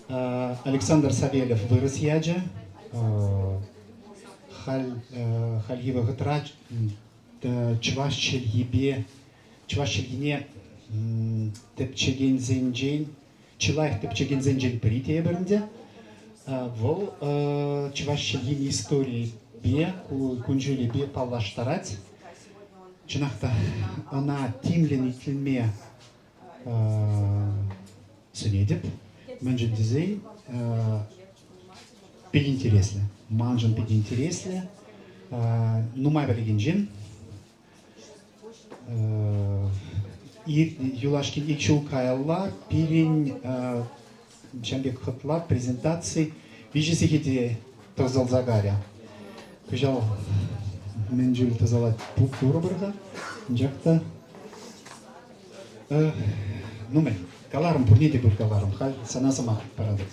Александр Савельев вырӑс ячӗ. Халь хальхи вӑхӑтра чӑваш чӗлхипе чӑваш чӗлхине тӗпчекенсенчен чи лайӑх тӗпчекенсенчен пӗри тейӗпӗр ӗнтӗ. Вӑл чӑваш чӗлхин историйӗпе, кун-ҫулӗпе паллаштарать. Чӑнах та ӑна тимлӗн итлеме сӗнетӗп. Мӗншӗн тесен питӗ интереслӗ. Маншӑн питӗ интереслӗ. Нумай пӗлекен ҫын. Юлашки ик ҫул каялла пирӗн ҫавӑн пек хӑтлав, презентаци виҫӗ сехете тӑсӑлса кайрӗ. Кӑҫал мӗн чуль тӑсӑлать курӑпӑр-ха, анчах та ну мӗн, каларӑм, пурне те пуль каларӑм. Халь сана сӑмах паратӑп.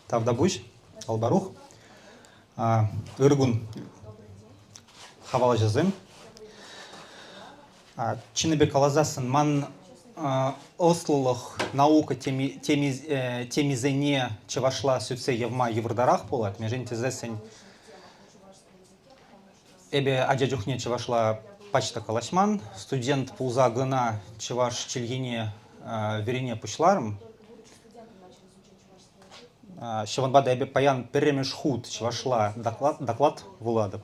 Тавтапуҫ, Алпарух. Ыр кун, хавалҫӑсем. Чӑннипе каласассӑн, ман ӑслӑлӑх, наука темисене чӑвашла сӳтсе явма йывӑртарах пулать. Мӗншӗн тесессӗн эпӗ ача чухне чӑвашла пач та калаҫман. Студент пулса кӑна чӑваш чӗлхине вӗрене пуҫларӑм. Ҫавӑнпа та эпӗ паян пӗрремӗш хут чӑвашла доклад, доклад вулатӑп.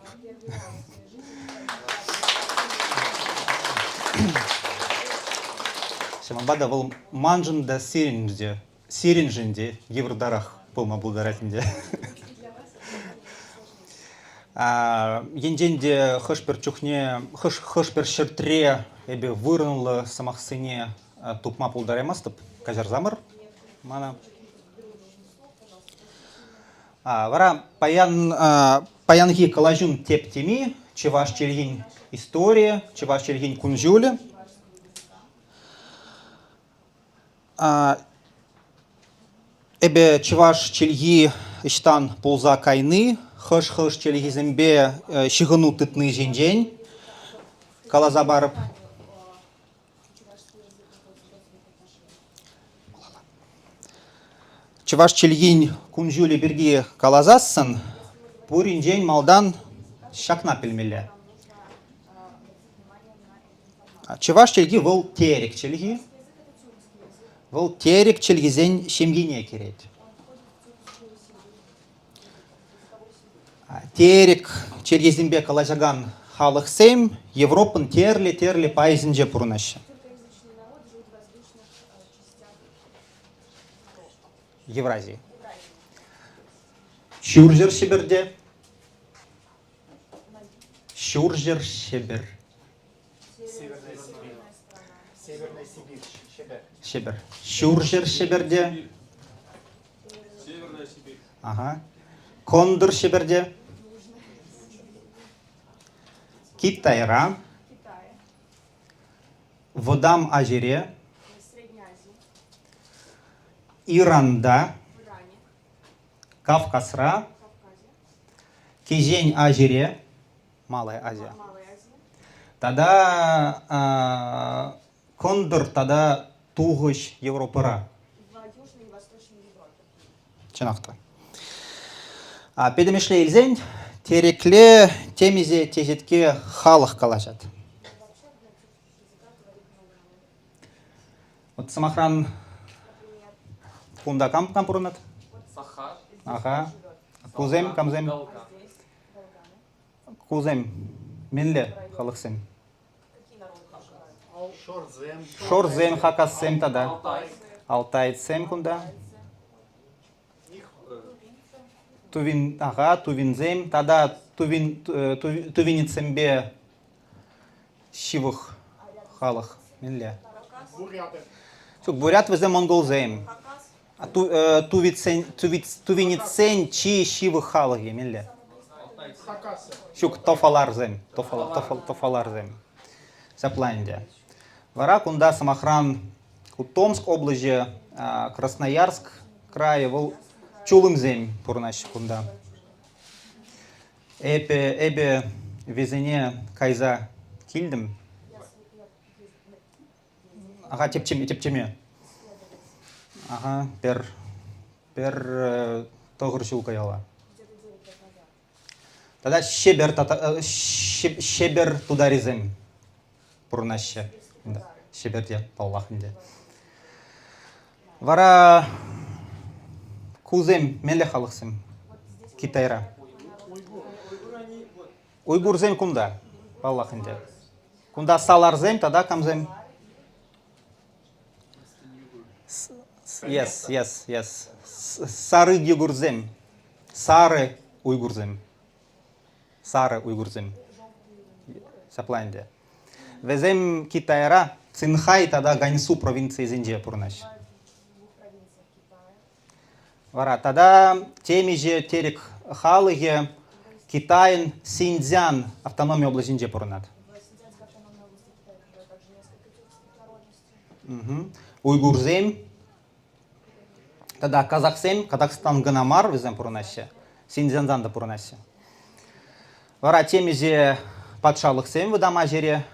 Ҫавӑнпа та вӑл маншӑн та сирӗн те, сирӗншӗн те йывӑртарах пулма пултарать ӗнтӗ. Енчен те хӑш-пӗр чухне, хӑш-пӗр ҫӗртре эпӗ вырӑнлӑ сӑмахсене тупма пултараймастӑп, каҫарсамӑр мана. Вара паян, паянхи калаҫун тӗп теми чӑваш чӗлхин историйӗ, чӑваш чӗлхин кун-ҫулӗ. Эпӗ чӑваш чӗлхи ӑҫтан пулса кайни, хӑш-хӑш чӗлхесемпе ҫыхӑну тытни ҫинчен каласа парӑп. Чӑваш чӗлхин кун-ҫулӗ пирки каласассӑн пуринчен малтан ҫакна пӗлмелле. Чӑваш чӗлхи вӑл терек чӗлхи. Вӑл терек чӗлхисен ҫемйине кӗрет. Терек чӗлхисемпе калаҫакан халӑхсем Европӑн тӗрлӗ-тӗрлӗ пайӗсенче пурӑнаҫҫӗ. Еврази. Ҫурҫӗр Ҫӗпӗрте. Ҫурҫӗр Ҫӗпӗр. Северная Сибирь. Ҫӗпӗр. Ҫӗпӗр. Ҫурҫӗр Ҫӗпӗрте. Северная Сибирь. Ага. Кӑнтӑр Ҫӗпӗрте. Китайра. Вӑтам Азире. Иранта. Кавказра. Кӗҫӗн Азире. Малая Азия. Тата Кӑнтӑр тата Тухӑҫ Европӑра. Чӑнах та. Пӗтӗмӗшле илсен, терекле темиҫе теҫетке халӑх калаҫать. Вот сӑмахран, кунта кам кам пурӑнать? Саха. Аха. Кусем камсем? Кусем мӗнле халӑхсем? Шорсем, хакассем тата. Алтайцсем кунта. Тувин, ага, тувинсем тата тувин, тувинецсемпе ҫывӑх халӑх. Мӗнле? Ҫук, бурят вӗсем монголсем. Тувинецсен чи ҫывӑх халӑхӗ мӗнле? Ҫук, тофаларсем. Тофаларсем. Ҫапла ӗнтӗ. Вара кунта, сӑмахран, Томск облаҫӗ, Красноярск крайӗ, вӑл чулӑмсем пурӑнаҫҫӗ кунта. Эпӗ, эпӗ вӗсене кайса килтӗм. Ага, тӗпчеме, тӗпчеме. Ага, пӗр, пӗр тӑхӑр ҫул каялла. Тата Ҫӗпӗр тата Ҫӗпӗр тутарӗсем пурӑнаҫҫӗ. Ҫӗпӗрте, паллах ӗнтӗ. Вара кусем мӗнле халӑхсем Китайра? Уйгурсем кунта, паллах ӗнтӗ. Кунта саларсем тата камсем? Yes, yes, yes. Сары уйгурсем. Сары уйгурсем. Сары уйгурсем. Ҫапла ӗнтӗ. Вӗсем Китайра Цинхай тата Ганьсу провинцийӗсенче пурӑнаҫҫӗ. Вара тата темиҫе терек халӑхӗ Китайӑн Синьцзян автономи облаҫӗнче пурӑнать. Уйгурсем тата казахсем, Казахстан кӑна мар вӗсем пурӑнаҫҫӗ, Синьцзянтан та пурӑнаҫҫӗ. Вара темиҫе патшалӑхсем Вӑтам Азире,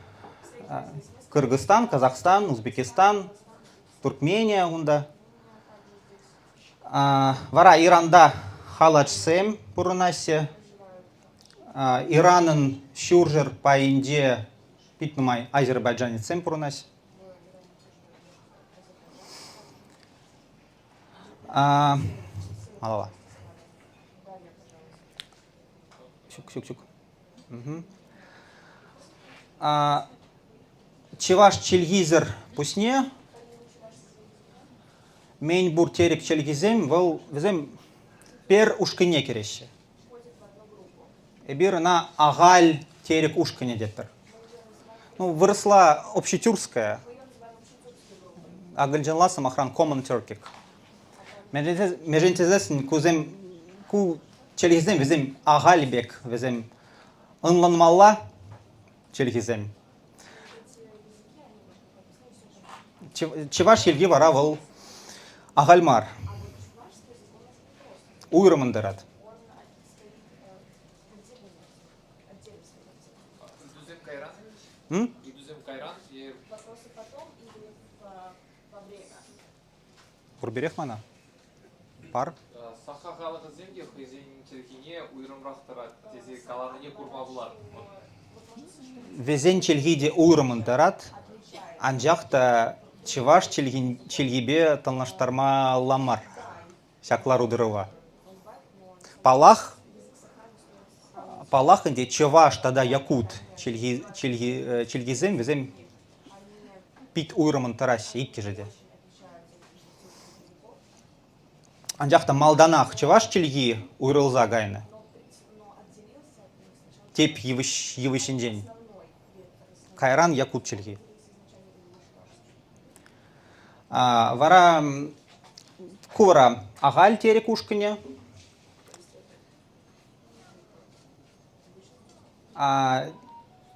Кыргызстан, Казахстан, Узбекистан, Туркмения унта. Вара Иранта халачсем пурӑнаҫҫӗ. Иранӑн ҫурҫӗр пайӗнче пит нумай азербайджанецсем пурӑнаҫҫӗ. Малалла. Ҫук, ҫук, ҫук. Чӑваш чӗлхисӗр пуҫне мӗн пур терек чӗлхисем вӑл вӗсем пер ушкӑнне кӗреҫҫӗ. Эпир ӑна ахаль терек ушкӑнӗ тетпӗр. Ну, вырӑсла общетюркская, акӑлчанла, сӑмахран, common Turkic. Мӗншӗн тесессӗн кусем ку чӗлхесем вӗсем ахаль пек, вӗсем ӑнланмалла чӗлхесем. Чӑваш чӗлхи вара вӑл ахаль мар. Уйрӑмӑн тӑрать. Ыйтусем кайран? Ыйтусем кайран е Пурпӗрех мана. Пар. Саха халӑхӗсем те хӑйсен чӗлхине уйрӑмрах тӑрать тесе каланине курма пулать. Вӗсен чӗлхи те уйрӑмӑн тӑрать, анчах та чӑваш чӗлхин чӗлхипе танлаштармалла мар ҫак лару-тӑрӑва. Паллах, паллах ӗнтӗ чӑваш тата якут чӗлхи, чӗлхи, чӗлхисем вӗсем пит уйрӑмӑн тӑраҫҫӗ иккӗшӗ те. Анчах та малтанах чӑваш чӗлхи уйрӑлса кайнӑ. Теп йывӑҫ йывӑҫӗнчен. Кайран якут чӗлхи. Вара ку вара ахаль терек ушкӑнӗ.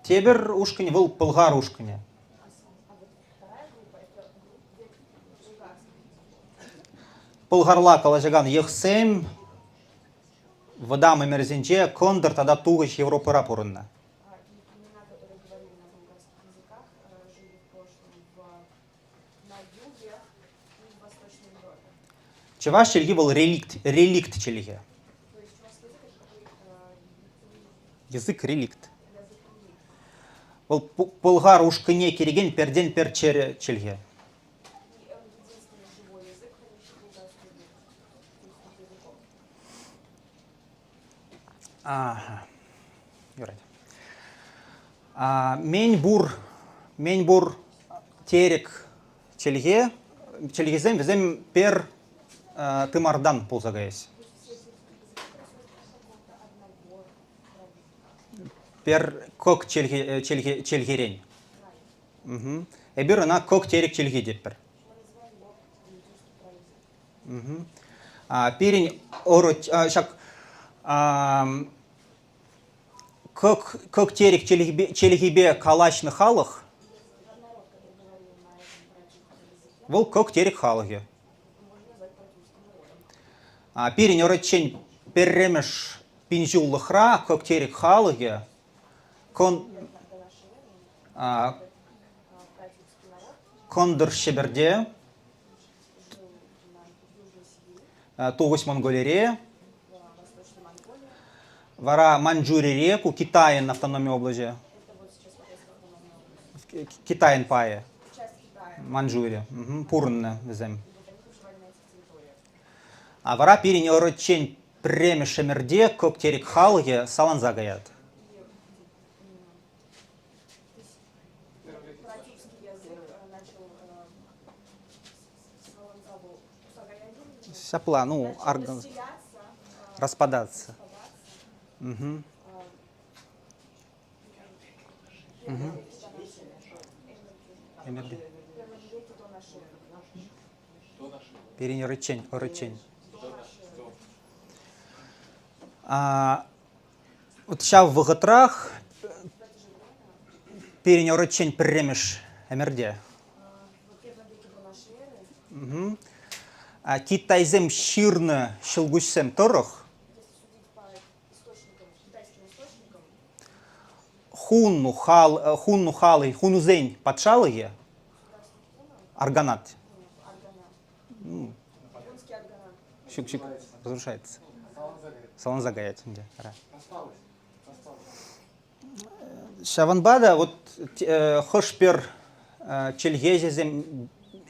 Тепӗр ушкӑнӗ вӑл пӑлхар ушкӑнӗ. Пӑлхарла калаҫакан йӑхсем вӑтам ӗмӗрсенче Кӑнтӑр тата Тухӑҫ Европӑра пурӑннӑ. Чӑваш чӗлхи вӑл реликт, реликт чӗлхе. Язык реликт. Вӑл пӑлхар ушкӑнне кӗрекен пӗртен-пӗр чӗрӗ чӗлхе. Ага. Юрать. Мӗн пур, мӗн пур терек чӗлхе, чӗлхесем вӗсем пӗр тымартан пулса каяҫҫӗ. Пӗр кӑк чӗлхе, чӗлхе, чӗлхерен. Эпир ӑна кӑк терек чӗлхи тетпӗр. Пирӗн ӑрӑ ҫак кӑк, кӑк терек чӗлхипе, чӗлхипе калаҫнӑ халӑх вӑл кӑк терек халӑхӗ. Пирӗн ӑрӑччен пӗрремӗш пинҫуллӑхра кӑк терек халӑхӗ кон, Кӑнтӑр Ҫӗпӗрте, Тухӑҫ Монголире, вара Маньчжурире, ку Китайӑн автономи облаҫӗ, Китайӑн пайӗ, Маньчжури, пурӑннӑ вӗсем. А вара пирӗн ӑрӑччен пӗрремӗш ӗмӗрте Кӑктерик халӑхӗ саланса каять. Ҫапла, ну, орган распадаться. Угу. Угу. Ӗмӗрте. Пирӗн ӑрӑччен, ӑрӑччен. Вот ҫав вӑхӑтрах пирӗн ӑрӑччен пӗрремӗш ӗмӗрте китайсем ҫырнӑ ҫӑлкуҫсем тӑрӑх хунну хал, хунну халӑхӗ, хунусен патшалӑхӗ аргонат. Ҫук, ҫук, разрушается. Саланса каять ӗнтӗ. Ҫавӑнпа та вот хӑш-пӗр чӗлхеҫӗсем,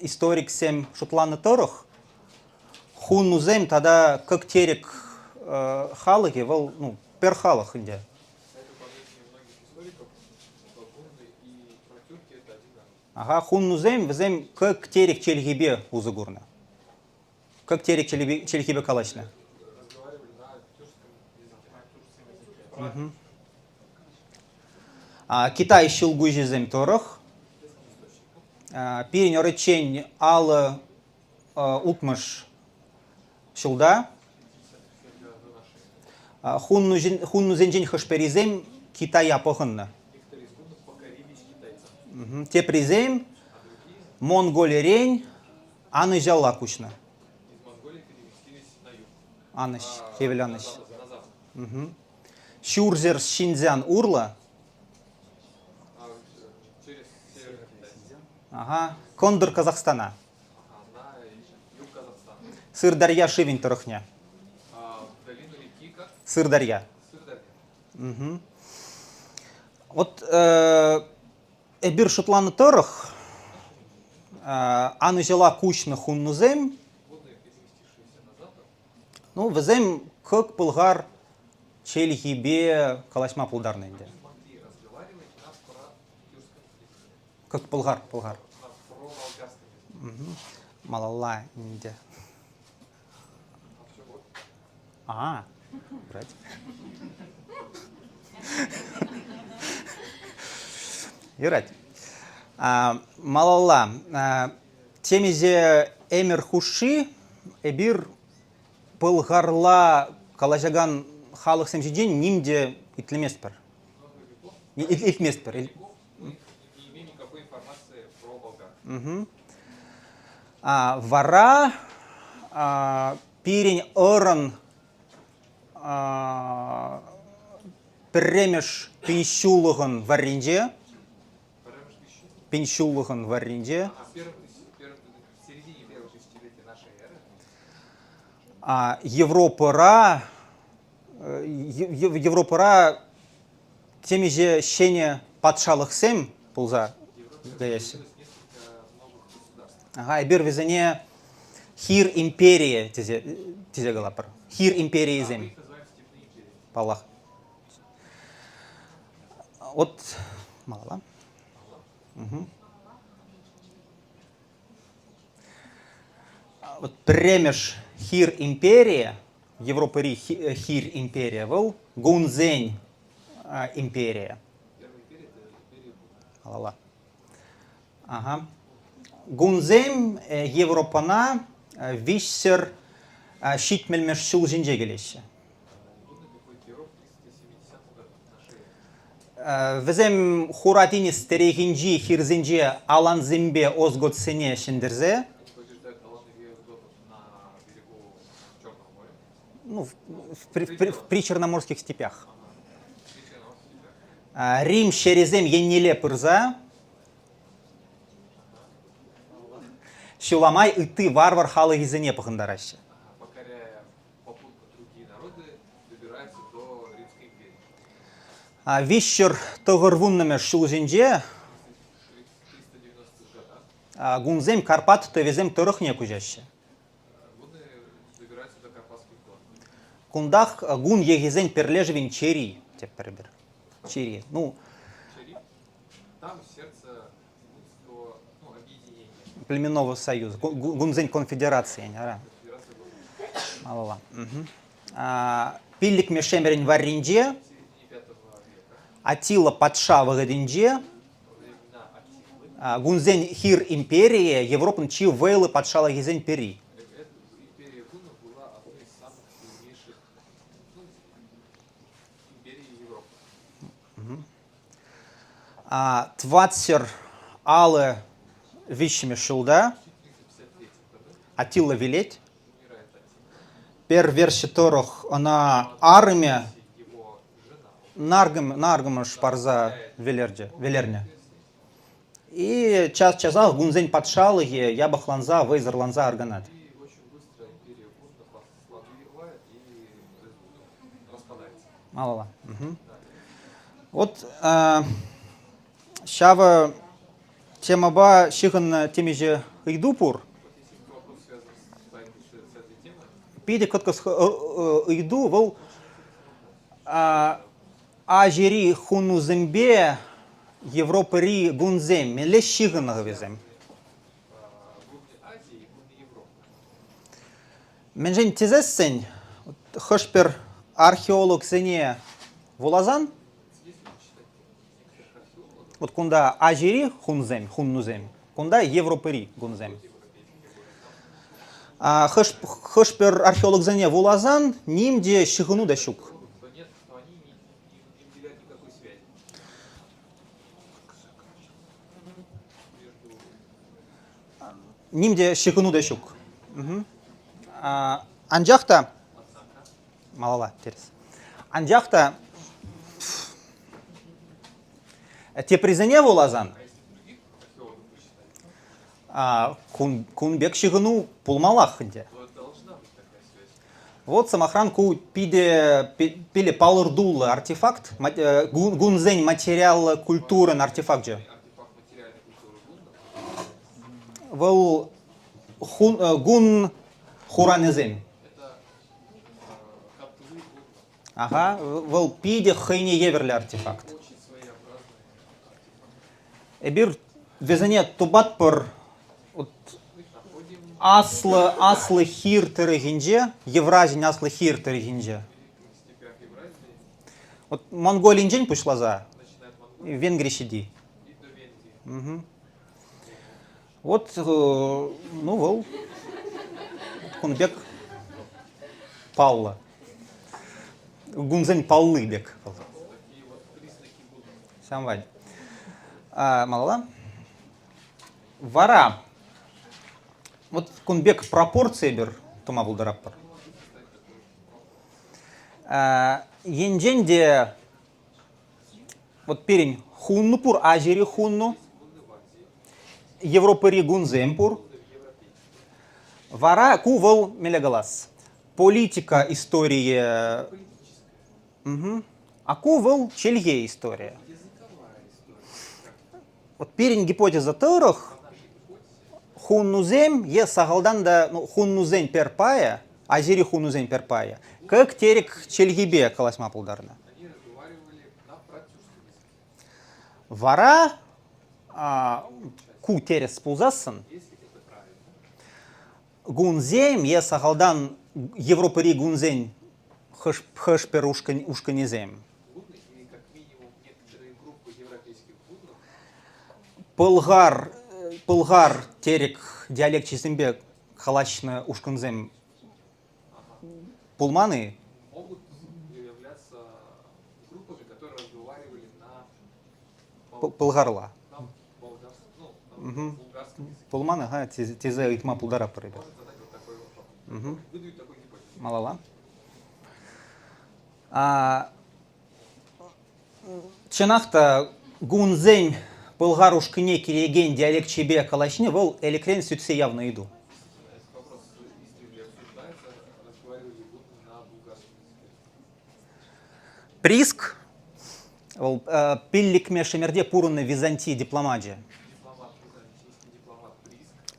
историксем шутланӑ тӑрӑх, хуннусем тата кӑктерик халӑхӗ вӑл ну, пӗр халӑх ӗнтӗ. Ага, хуннусем вӗсем кӑктерик чӗлхипе усӑ курнӑ. Кӑктерик чӗлхипе калаҫнӑ. Китай ҫӑлкуҫӗсем тӑрӑх пирӗн ӑрӑччен алӑ утмӑш ҫулта хуннусенчен хӑш-пӗрисем Китая пӑхӑннӑ. Теприсем Монголирен анӑҫалла куҫнӑ. Анӑҫ, хӗвел анӑҫ. Ҫурҫӗр Ҫинцзян урлӑ. Ага. Кӑнтӑр Казахстана. Сырдарья шывӗн тӑрӑхне. Сырдарья. Угу. Вот эпир шутланӑ тӑрӑх анӑҫӑла куҫнӑ хуннусем ну, вӗсем кӑк пӑлхар чӗлхипе калаҫма пултарнӑ ӗнтӗ. Кӑк пӑлхар, пӑлхар. Малалла ӗнтӗ. А, брать. Юрать. Малалла. Темиҫе ӗмӗр хушши эпир пӑлхарла калаҫакан халӑхсем ҫинчен ним те итлеместпӗр. Илтместпӗр. Не имеем никакой информации про болгар. Угу. Вара пирӗн ӑрӑн пӗрремӗш пинҫулӑхӑн варринче пинҫулӑхӑн варринче Европӑра Европӑра темиҫе ҫӗнӗ патшалӑхсем пулса каяҫҫӗ. Ага, эпир вӗсене Хир империйӗ тесе, тесе калатпӑр. Хир империйӗсем. Паллах. Вот малалла. Угу. Вот пӗрремӗш Хир империйӗ, Европӑри Хир империйӗ вӑл гунсен империйӗ. Малалла. Ага. Гунсем Европӑна виҫсӗр ҫитмӗлмӗш ҫул ҫинче килеҫҫӗ. Вӗсем Хура тинӗс тӗрехӗнчи хирсенче алансемпе остготсене ҫӗнтерсе ну, в причерноморских степях. Рим ҫӗрӗсем еннелле пырса. Ҫула май ытти варвар халӑхӗсене пӑхӑнтараҫҫӗ. 390-мӗш ҫулсенче гунсем Карпат тӑвӗсем тӑрӑхне куҫаҫҫӗ. Кунтах гун йӑхӗсен пӗрлешӗвӗн чери тетпӗр эпир. Чери. Ну, Там сердце гунского, ну, объединения. Племенного союза, гунсен конфедерацийӗн, ара. Малалла. Пиллӗкмӗш ӗмӗрӗн варринче Атила патша вӑхӑтӗнче гунсен хир империйӗ Европӑн чи вӑйлӑ патшалӑхӗсен пӗри. Империя гуннов была одной из самых сильнейших империй Европы. Тватсер алӑ виҫҫӗмӗш ҫулта Атила вилет. Пӗр верси тӑрӑх ӑна арӑмӗ наркӑмӑш парса вӗлернӗ. И час-часах гунсен патшалӑхӗ япӑхланса, вӑйсӑрланса арканать. Малалла. Вот ҫавӑ темӑпа ҫыхӑннӑ темиҫе ыйту пур. Питӗ кӑткӑс ыйту вӑл Азири хунусемпе Европӑри гунсем мӗнле ҫыхӑннӑ вӗсем? Мӗншӗн тесессӗн хӑш-пӗр археологсене вуласан, вот кунта Азири хунсем, хуннусем, кунта Европӑри гунсем. Хӑш-пӗр археологсене вуласан ним те ҫыхӑну та ҫук. Ним те ҫыхӑну та ҫук. Анчах та малалла тӗрӗс. Анчах та теприсене вуласан кун пек ҫыхӑну пулмаллах ӗнтӗ. Вот, сӑмахран, ку питӗ пиле палӑртуллӑ артефакт, гунсен материаллӑ культурӑн артефакчӗ. Вӑл гун хуранӗсем. Ага, вӑл питӗ хӑйне евӗрлӗ артефакт. Эпир вӗсене тупатпӑр вот аслӑ аслӑ хир тӑрӑхӗнче, Евразин аслӑ хир тӑрӑхӗнче. Вот Монголинчен пуҫласа Венгри ҫити. Угу. Вот, ну, вӑл кун пек паллӑ. Гунсен палли пек вӑл. Ҫавӑнпа. Малалла. Вара вот кун пек пропорци эпир тума пултаратпӑр. Енчен те вот пирӗн хунну пур, Азири хунну, Европӑри гунсем пур. Вара ку вӑл мӗнле калас, политика историйӗ. Угу. А ку вӑл чӗлхе историйӗ. Вот пирӗн гипотеза тӑрӑх хуннусем е сахалтан та ну, хуннусен пӗр пайӗ, Азири хуннусен пӗр пайӗ, кӑк терек чӗлхипе калаҫма пултарнӑ. Вара ку терес пулсассӑн гунсем е сахалтан Европӑри гунсен хӑш-пӗр ушкӑнӗсем Пӑлхар, пӑлхар терек диалекчӗсемпе калаҫнӑ ушкӑнсем пулман-и? Могут являться группами, которые разговаривали на Пӑлхарла. Пулман, ага, тесе ыйтма пултаратпӑр эпир. Малалла. Чӑнах та гунсен Пӑлхар ушкӑнне килекен диалекчӗпе калаҫни вӑл ӗлӗкрен сӳтсе явнӑ ыйту. Приск вӑл пиллӗкмӗш ӗмӗрте пурӑннӑ Византи дипломачӗ.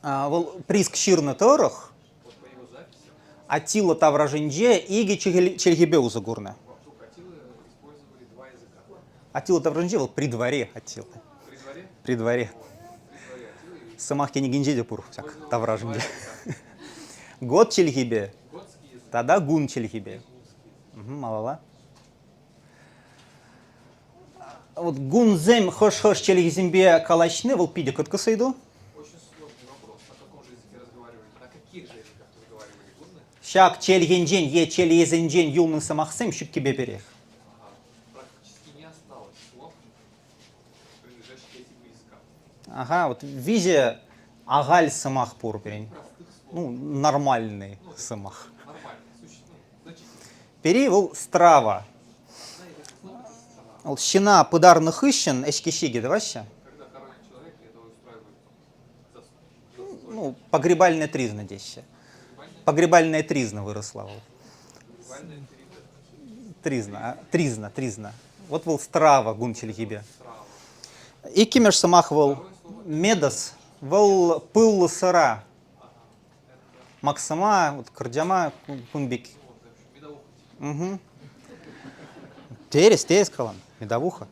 Вӑл Приск ҫырнӑ тӑрӑх Аттила таврашӗнче икӗ чӗлхепе усӑ курнӑ. Аттила таврашӗнче вӑл при дворе Аттила. При дворе. Сӑмах кӗнекинче те пур ҫак таврашӗнче. Гот чӗлхипе тата гун чӗлхипе. Малалла. Вот гунсем хӑш-хӑш чӗлхесемпе калаҫни вӑл питӗ кӑткӑс ыйту. Ҫак чӗлхенчен е чӗлхесенчен юлнӑ сӑмахсем ҫуккипе пӗрех. Ага, вот виҫӗ ахаль сӑмах пур пирӗн. Ну, нормальный сӑмах. Пӗри вӑл страва. Вӑл ҫына пытарнӑ хыҫҫӑн ӗҫкӗ-ҫикӗ тӑваҫҫӗ. Ну, погребальная тризна теҫҫӗ. Погребальная тризна выросла вӑл. Тризна, тризна, тризна. Вот вӑл страва гун чӗлхипе. Иккӗмӗш сӑмах вӑл медос, вӑл пыллӑ сӑра. Максима, вот кӑрчама кун пек. Угу. Терес, терес калам, медовуха.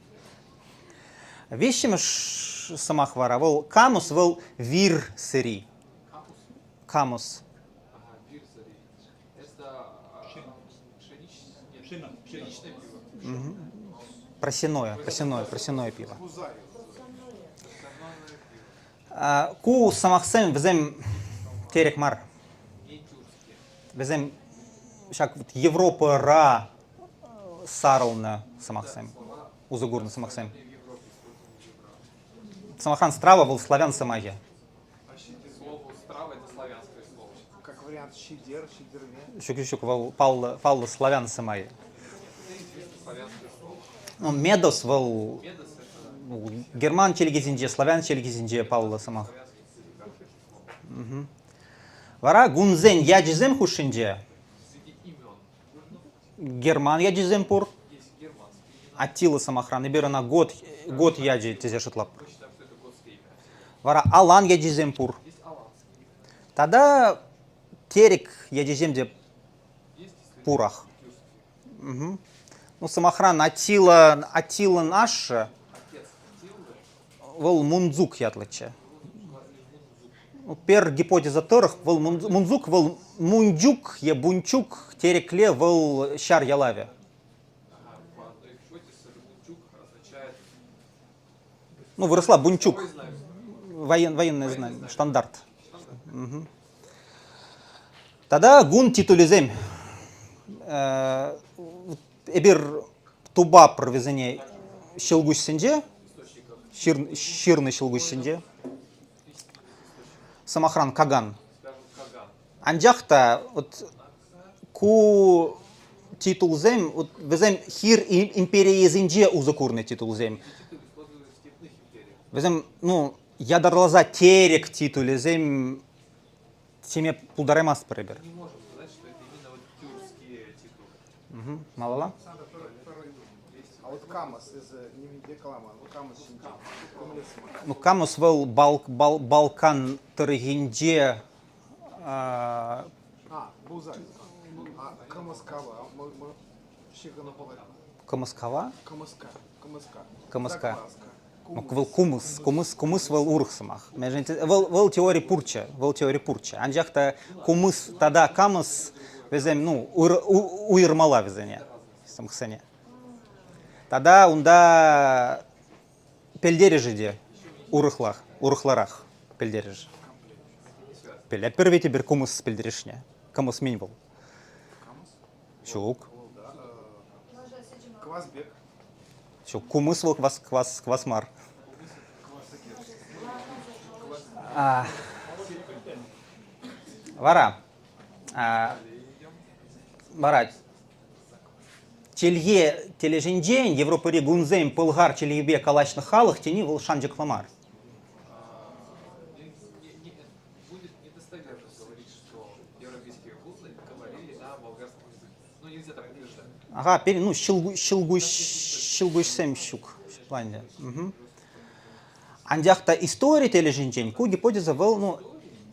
Виҫҫӗмӗш сӑмах вара вӑл камус, вӑл вир сӑри. Камус. Просяное, просяное, просяное пиво. Ку сӑмахсем вӗсем терек мар. Вӗсем ҫак Европӑра сарӑлнӑ сӑмахсем, усӑ курнӑ сӑмахсем. Сӑмахран, страва вӑл славян сӑмахӗ. Как вариант ҫитер, ҫитерме. Ҫук, ҫук, вӑл паллӑ, паллӑ славян сӑмахӗ. Ну, медос вӑл герман чӗлхисенче, славян чӗлхисенче паллӑ сӑмах. Вара гунсен ячӗсем хушшинче герман ячӗсем пур. Аттила сӑмахран эпир ӑна гот, гот ячӗ тесе шутлатпӑр. Вара алан ячӗсем пур. Тата терек ячӗсем те пурах. Ну, сӑмахран, Аттила, Аттилӑн ашшӗ вӑл Мунзук ятлӑччӗ. Пер гипотеза тӑрӑх, вӑл Мунзук вӑл Мунчук е Бунчук терекле вӑл ҫар ялавӗ. Ну, выросла Бунчук. Воен, военное знамя, штандарт. Угу. Тата гун титулӗсем. Эпир тупапӑр вӗсене ҫӑлкуҫсенче, ҫырнӑ ҫӑлкуҫсенче. Сӑмахран, Каган. Анчах та вот ку титулсем, вот вӗсем хир империйӗсенче усӑ курнӑ титулсем. Вӗсем, ну, ятарласа терек титулӗсем теме пултараймастпӑр эпир. Не можем сказать, что это именно вот тюркские титулы. Угу. Малалла. А вот Камас из нимӗнпе каламан. Камас ҫинчен. Ну, Камус вӑл Бал, Бал, Балкан тӑрӑхӗнче А, Буза. А КМСК-ва ҫыхӑну пулать. КМСК-ва? КМСК. КМСК. КМСК. Ну, вӑл кумыс, кумыс, кумыс вӑл урӑх сӑмах. Вӑл, вӑл теори пурччӗ, вӑл теори пурччӗ. Анчах та кумыс тата камыс вӗсем, ну, уйӑрмалла вӗсене, сӑмахсене. Тата унта пӗлтерӗшӗ те урӑхлах, урӑхларах пӗлтерӗш. Пӗлетпӗр вӗт эпир кумыс пӗлтерӗшне. Кӑмӑс мӗн вӑл? Ҫук. Квасбек. Ҫук, кумыс вӑл квас, квас, квас мар. Вара, вара. Чӗлхе тӗлӗшӗнчен Европӑри гунсем пӑлхар чӗлхипе калаҫнӑ халӑх тени вӑл шанчӑклӑ мар. Ага, пирӗн, ну, ҫӑлкуҫ, ҫӑлкуҫсем ҫук плане. Анчах та истори тӗлӗшӗнчен ку гипотеза вӑл, ну,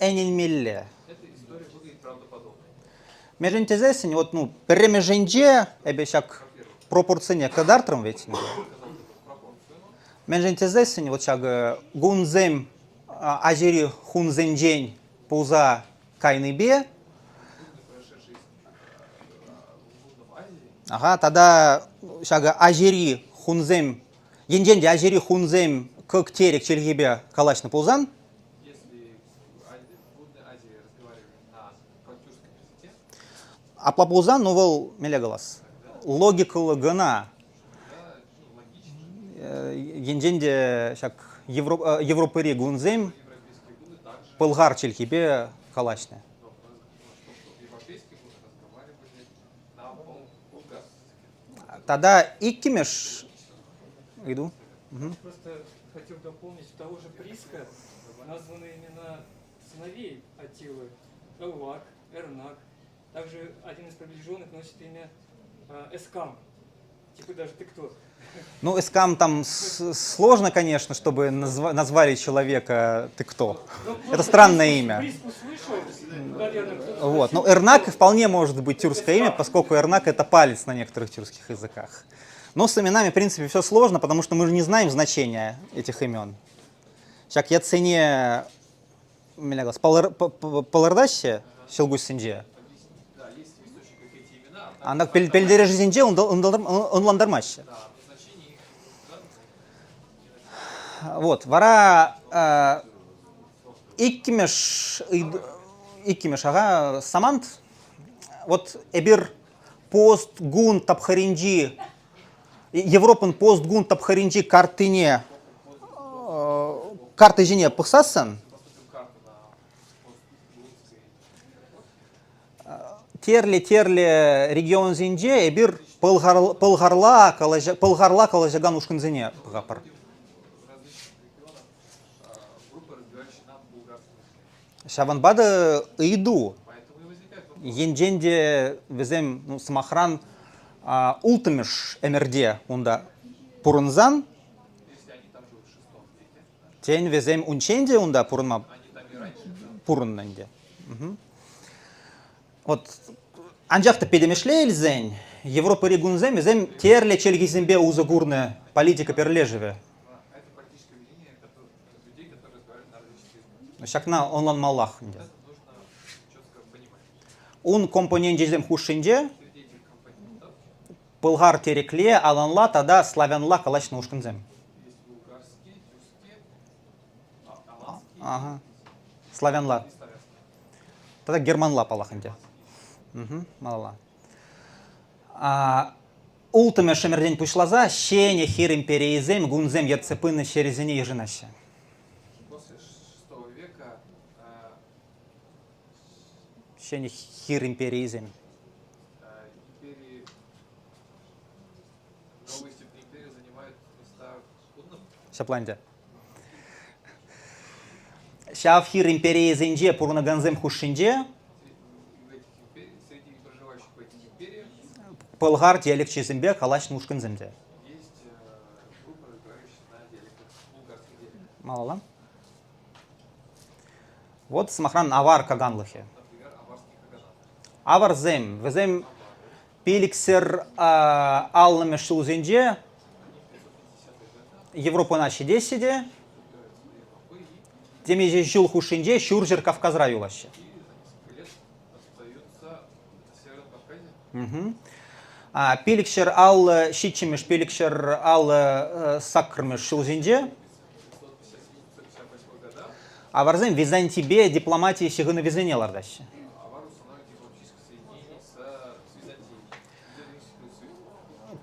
ӗненмелле. Мӗншӗн тесессӗн, вот, ну, пӗрремӗшӗнче эпӗ ҫак пропорцине кӑтартрӑм вӗт. Мӗншӗн тесессӗн, вот ҫак гунсем Азири хунсенчен пулса кайнипе Ага, тата ҫакӑ Азири хунсем, енчен те Азири хунсем кӑк терек чӗлхипе калаҫнӑ пулсан, Апла пулсан, ну вӑл мӗнле калас, логикӑллӑ кӑна. Енчен те ҫак Европӑри гунсем пӑлхар чӗлхипе калаҫнӑ. Тата иккӗмӗш ыйту. Просто хотел дополнить того же Приска названы имена сыновей Аттилы, Эллак, Эрнак. Также один из приближенных носит имя Эскам. Типа даже ты кто? Ну, Эскам там сложно, конечно, чтобы назвали человека ты кто. Ну, Это странное имя. Приск услышал, наверное, кто-то Вот. Но спросил, Эрнак кто. вполне может быть тюркское имя, поскольку Эрнак это палец на некоторых тюркских языках. Но с именами, в принципе, все сложно, потому что мы же не знаем значения этих имен. Ҫак ятсене мӗнле калас, палӑртаҫҫӗ ҫӑлкуҫсенче. Анда пӗлтерӗшӗсенче ӑнлантармаҫҫӗ. Вот, вара иккӗмӗш иккӗмӗш ага, самант. Вот эпир постгун тапхӑрӗнчи Европӑн постгун тапхӑрӗнчи карттине карта ҫине пӑхсассӑн терлӗ-терлӗ регионсенче эпир пӑлхарла пӑлхарла калаҫакан ушкӑнсене пӑхатпӑр. Ҫавӑнпа та ыйту енчен те вӗсем, ну, сӑмахран, улттӑмӗш ӗмӗрте унта пурӑнсан, тен, вӗсем унччен те унта пурӑнма пурӑннӑ ӗнтӗ. Вот анчах та пӗтӗмӗшле илсен, Европӑри гунсем вӗсем тӗрлӗ чӗлхесемпе усӑ курнӑ политика пӗрлешӗвӗ. Ҫакна ӑнланмаллах ӗнтӗ. Ун компоненчӗсем хушшинче пӑлхар терекле, аланла тата славянла калаҫнӑ ушкӑнсем. Ага. Славянла. Тата германла паллах ӗнтӗ. Малалла. Улттӑмӗш ӗмӗртен пуҫласа ҫӗнӗ хир империйӗсем гунсем ертсе пынӑ ҫӗрӗсене йышӑнаҫҫӗ. Ҫӗнӗ хир империйӗсем. Ҫапла ӗнтӗ. Ҫав хир империйӗсенче пурӑнакансем хушшинче пӑлхар диалекчӗсемпе калаҫнӑ ушкӑнсем те. Малалла. Вот, сӑмахран, авар каганлӑхӗ. Аварсем, вӗсем пилӗксӗр аллӑмӗш ҫулсенче Европӑна ҫитеҫҫӗ те темиҫе ҫул хушшинче Ҫурҫӗр Кавказра юлаҫҫӗ. 550 ҫиччӗмӗш, 550 саккӑрмӗш ҫулсенче аварсем Византипе дипломати ҫыхӑнӑвӗсене лартаҫҫӗ.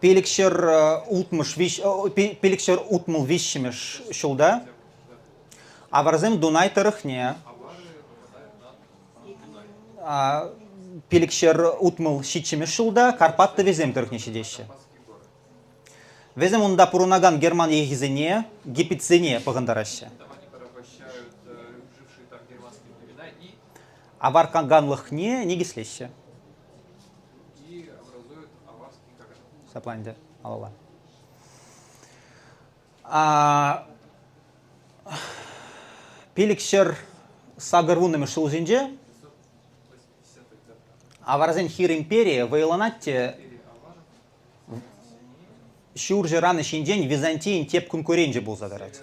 560 виҫҫӗмӗш ҫулта аварсем Дунай тӑрӑхне. 567 ҫулта Карпат тӑвӗсем тӑрӑхне ҫитеҫҫӗ. Вӗсем унта пурӑнакан герман йӑхӗсене, гиппидсене пӑхӑнтараҫҫӗ. Авар каганлӑхне никӗслеҫҫӗ. Ҫапла ӗнтӗ, малалла. 580-мӗш ҫулсенче аварсен хир империйӗ вӑйланать те Ҫурҫӗр Анӑҫ ҫинчен Византийӗн тӗп конкуренчӗ пулса тӑрать.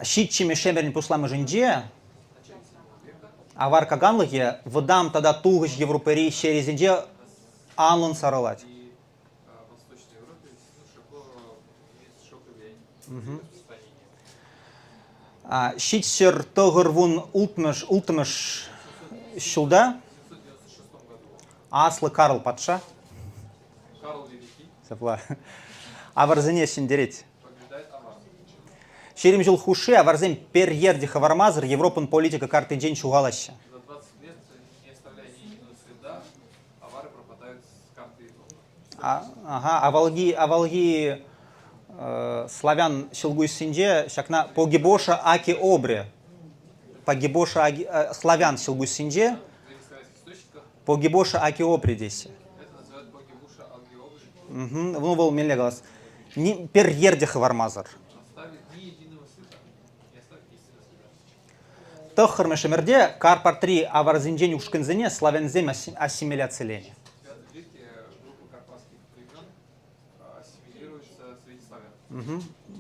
Ҫиччӗмӗш ӗмӗрӗн пуҫламӑшӗнче авар каганлӑхӗ Вӑтам тата Тухӑҫ Европӑри ҫересенче анлӑн сарӑлать. 796 ҫулта Аслӑ Карл патша ҫапла аварсене ҫӗнтерет. 20 ҫул хушши аварсем пӗр йӗр те хӑвармасӑр Европӑн политика карттинчен ҫухалаҫҫӗ. Ага, авалхи, авалхи славян ҫӑлкуҫсенче ҫакна Погибоша Аки Обре, Погибоша Аки, славян ҫӑлкуҫсенче Погибоша Аки Обре теҫҫӗ. Ну, вӑл мӗнле калас, пӗр йӗр те хӑвармасӑр. Тӑххӑрмӗш ӗмӗрте Карпатри аварсенчен ушкӑнсене славянсем ассимиляциленӗ.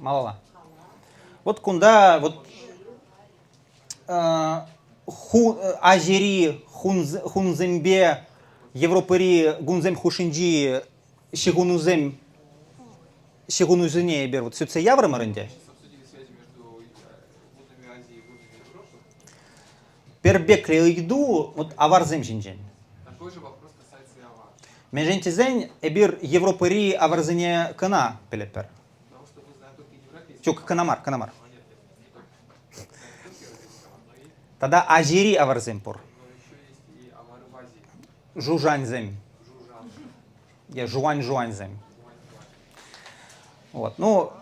Малалла. Вот кунта вот Азири хунсемпе Европӑри гунсем хушшинчи ҫыхӑнусем ҫыхӑнусене эпир вот сӳтсе яврӑмӑр ӗнтӗ. Пӗр пеклӗ ыйту вот аварсем ҫинчен. Мӗншӗн тесен эпир Европӑри аварсене кӑна пӗлетпӗр. Ҫук, кӑна мар, кӑна мар. Тата Азири аварсем пур. Жужаньсем. Е жуань-жуаньсем. Вот. Ну,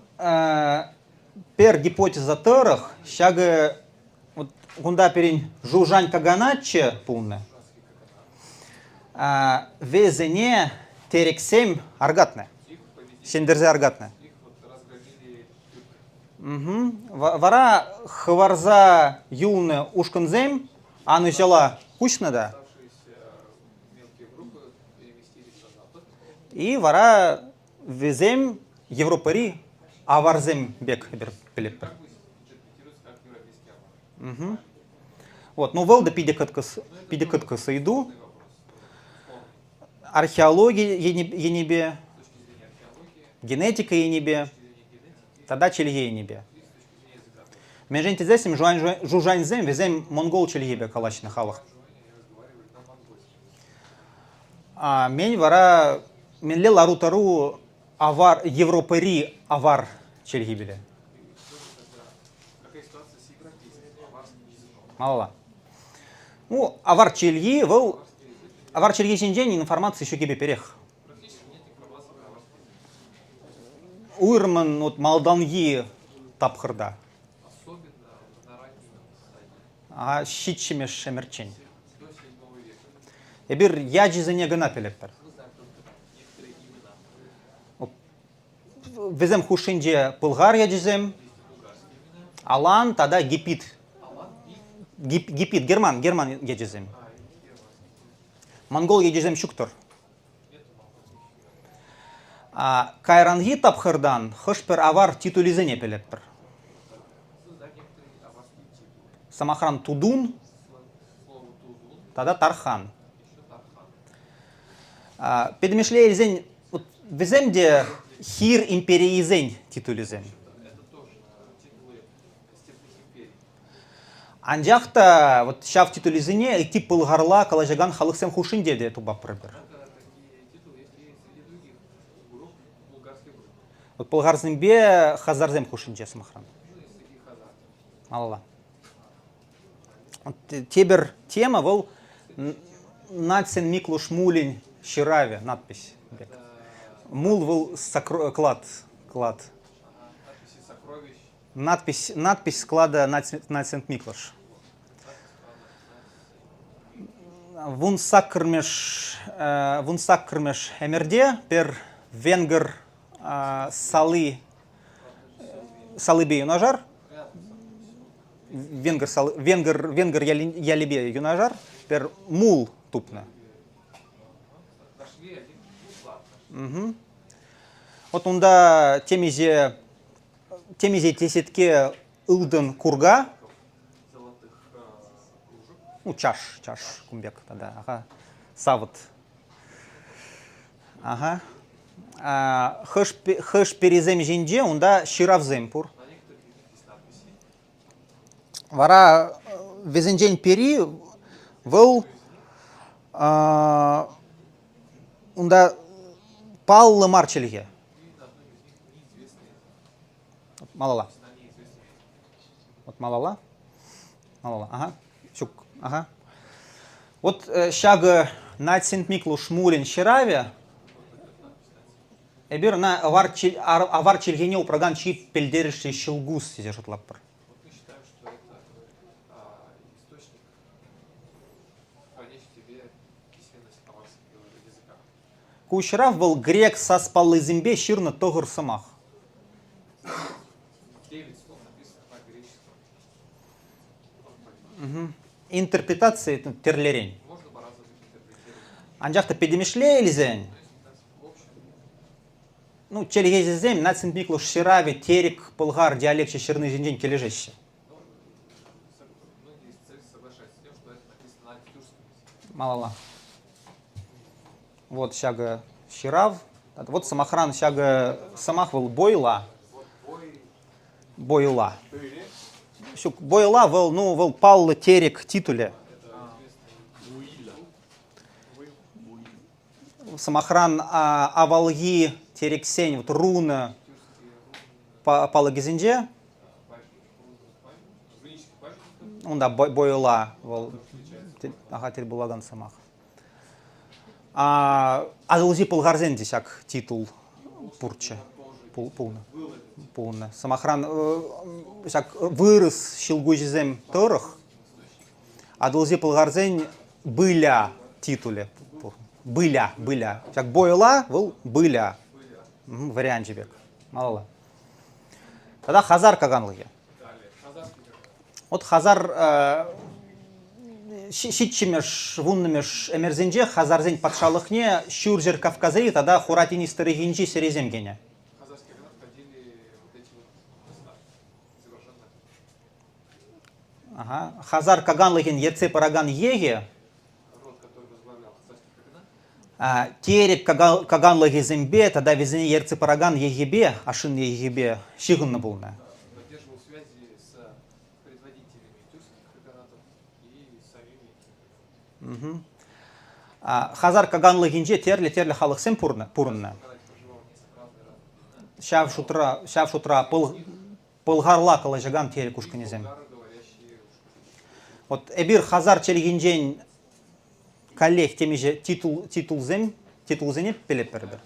пӗр гипотеза тӑрӑх, ҫакӑ вот кунта пирӗн жужань каганатчӗ пулнӑ. Вӗсене терексем аркатнӑ. Ҫӗнтерсе аркатнӑ. Вара хӑварса юлнӑ ушкӑнсем анӑҫала куҫнӑ та и вара вӗсем Европӑри аварсем пек эпир пӗлетпӗр. Вот, ну вӑл та питӗ кӑткӑс, питӗ кӑткӑс ыйту. Археологи енӗпе, генетика енӗпе тата чӗлхе енӗпе. Мӗншӗн тесессӗн жужаньсем вӗсем монгол чӗлхипе калаҫнӑ халӑх. А мӗн вара мӗнле лару-тӑру авар Европӑри авар чӗлхипеле? Малалла. Ну, авар чӗлхи вӑл авар чӗлхи ҫинчен информаци ҫуккипе пӗрех. Уйрӑмӑн вот малтанхи тапхӑрта. Ага, ҫиччӗмӗш ӗмӗрччен. Эпир ячӗсене кӑна пӗлетпӗр. Вӗсем хушшинче пӑлхар ячӗсем, алан тата гипит. Гипит, герман, герман ячӗсем. Монгол ячӗсем ҫук-тӑр. Кайранхи тапхӑртан хӑш-пӗр авар титулӗсене пӗлетпӗр. Сӑмахран, Тудун тата Тархан. Пӗтӗмӗшле илсен, вӗсем те хир империйӗсен титулӗсем. Анчах та вот ҫав титулӗсене ытти пӑлхарла калаҫакан халӑхсем хушшинче те тупатпӑр эпир. Вот пӑлхарсемпе хазарсем хушшинче, сӑмахран. Малалла. Тепӗр тема вӑл Нацин Миклуш Мулин ҫыравӗ, надпись пек. Мул вӑл клад, клад. Надпись, надпись склада Нацент Миклош. 18-мӗш ӗмӗрте пӗр венгр сали салипе юнашар венгр, венгр, венгр ялӗпе юнашар пӗр мул тупнӑ. Угу. Вот унта темиҫе темиҫе теҫетке ылтӑн курка, ну, чаш, чаш кун пек тата, ага, савӑт. Ага. Хӑш, хӑш перисем ҫинче унта ҫыравсем пур. Вара вӗсенчен пӗри вӑл унта паллӑ мар чӗлхе. Малалла. Вот малалла. Малалла. Ага. Ҫук. Ага. Вот ҫакӑ Нацинт Миклуш Мулин ҫыравӗ эпир ӑна авар, авар чӗлхене упракан чи пӗлтерӗшлӗ ҫӑлкуҫ тесе шутлатпӑр. Ку ҫырав вӑл грек саспаллисемпе ҫырнӑ тӑхӑр сӑмах. Интерпретаци тӗрлӗрен. Анчах та пӗтӗмӗшле илсен, ну, чӗлхеҫӗсем Нацин Миклуш ҫыравӗ терек пӑлхар диалекчӗ ҫырни ҫинчен килӗшеҫҫӗ. Малалла. Вот ҫакӑ ҫырав. Вот сӑмахран ҫакӑ сӑмах вӑл бойла. Бойла. Ҫук, бойла вӑл, ну, вӑл паллӑ терек титулӗ. Сӑмахран, авалхи терексен вот руна палӑкӗсенче унта бойла вӑл ага тӗл пулакан сӑмах. Атӑлҫи пӑлхарсен те ҫак титул пурччӗ, пулнӑ. Пулнӑ. Сӑмахран, ҫак вырӑс ҫӑлкуҫӗсем тӑрӑх Атӑлҫи пӑлхарсен Быля титулӗ пур. Быля, Быля. Ҫак бойла вӑл Быля варианчӗ пек. Малалла. Тата Хазар каганлӑхӗ. Вот Хазар ҫиччӗмӗш, вуннӑмӗш ӗмӗрсенче хазарсен патшалӑхне Ҫурҫӗр Кавказри тата Хура тинӗс тӑрӑхӗнчи сӗресем кӗнӗ. Ага. Хазар каганлӑхӗн ертсе пыракан йӑхӗ Терек каганлӑхӗсемпе тата вӗсене ертсе пыракан йӑхӗпе, ашшӗн йӑхӗпе ҫыхӑннӑ пулнӑ. Хазар каганлӑхӗнче тӗрлӗ-тӗрлӗ халӑхсем пурӑннӑ. Ҫав шутра, ҫав шутра пӑлхарла калаҫакан терек ушкӑнӗсем. Вот эпир хазар чӗлхинчен каллех темиҫе титул, титулсем, титулсене пӗлетпӗр.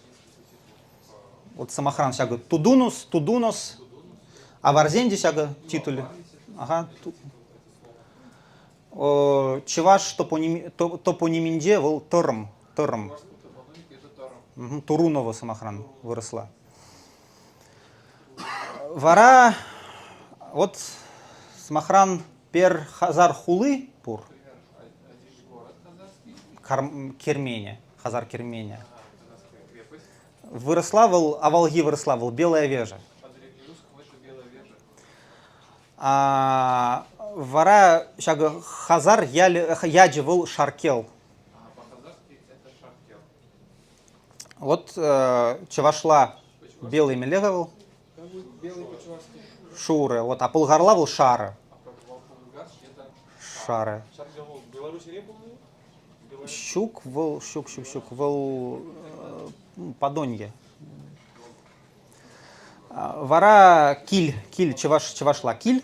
Вот сӑмахран ҫакӑ Тудунус, Тудунос, аварсен те ҫакӑ титулӗ. Ага. Чӑваш топониминче вӑл тӑрӑм, тӑрӑм. Турунова сӑмахран вырӑсла. Вара вот сӑмахран пер Хазар хули пур. Кермене, Хазар кермене. Вырӑсла вӑл, авалхи вырӑсла вӑл Белая Вежа. А, вара ҫакӑ Хазар ялӗ, ячӗ вӑл Шаркел. Вот чӑвашла белый мӗнле-ха вӑл? Шурӑ. Вот, а пӑлхарла вӑл шарӑ. Шарӑ. Ҫук, вӑл, ҫук, ҫук, ҫук, вӑл Подонье. Вара кил, кил, чӑваш, чӑвашла кил.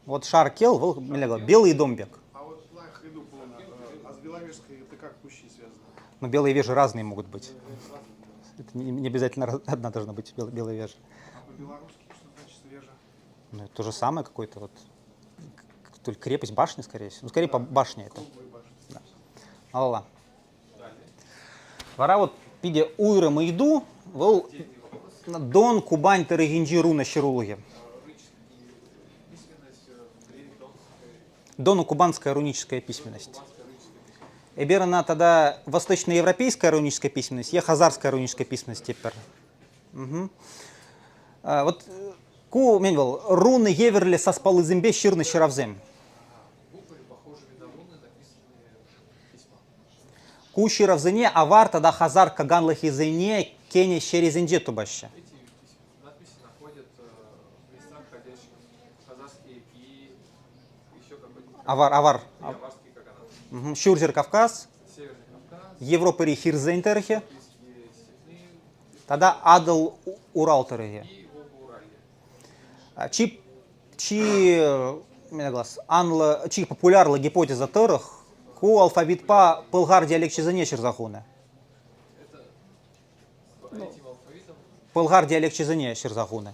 Вот Шаркел вӑл мӗнле калать? Белый дом пек. А вот лайӑх ыйту пулнӑ. А с Беловежской это как кущи связаны? Ну, белые вежи разные могут быть. Это не обязательно одна должна быть белая вежа. А по-белорусски что значит вежа? Ну, это то же самое какой-то вот. То ли крепость, башня, скорее всего. Ну, скорее по башне это. Круглые башни. Да. Алла. Вара вот питӗ уйрӑм ыйту, вӑл Дон Кубань тӑрӑхӗнчи руна ҫырулӑхӗ. Доно-кубанская руническая письменность. Эпир ӑна тата восточноевропейская руническая письменность е хазарская руническая письменность тетпӗр. Вот ку мӗн вӑл руны евӗрлӗ саспаллисемпе ҫырнӑ ҫыравсем. Ку ҫыравсене авар тата хазар каганлӑхӗсене кӗнӗ ҫӗрӗсенче тупаҫҫӗ. Авар, авар. Ҫурҫӗр Кавказ, Европӑри хирсен тӑрӑхӗ тата Атӑл Урал тӑрӑхӗ. Чи чи глаз, анлӑ, чи популярлӑ гипотеза тӑрӑх ку алфавитпа пӑлхар диалекчӗсене ҫырса хунӑ. Пӑлхар диалекчӗсене ҫырса хунӑ.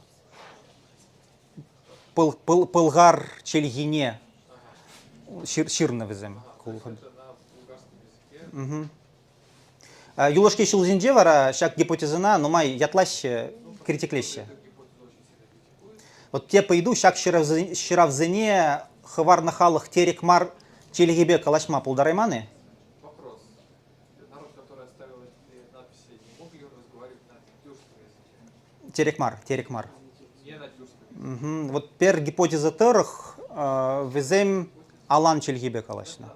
Пӑл, пӑл, пӑлхар чӗлхине ҫырнӑ вӗсем. Угу. Юлашки ҫулсенче вара ҫак гипотезӑна нумай ятлаҫҫӗ, критиклеҫҫӗ. Вот те ыйту ҫак ҫыравсене хӑварнӑ халӑх терек мар чӗлхепе калаҫма пултарайман-и? Вопрос. Народ, который оставил эти надписи, не мог ли он разговаривать на тюркском языке? Терек мар, терек мар. Не на тюркском. Угу. Вот пер гипотеза тӑрӑх вӗсем алан чӗлхипе калаҫнӑ.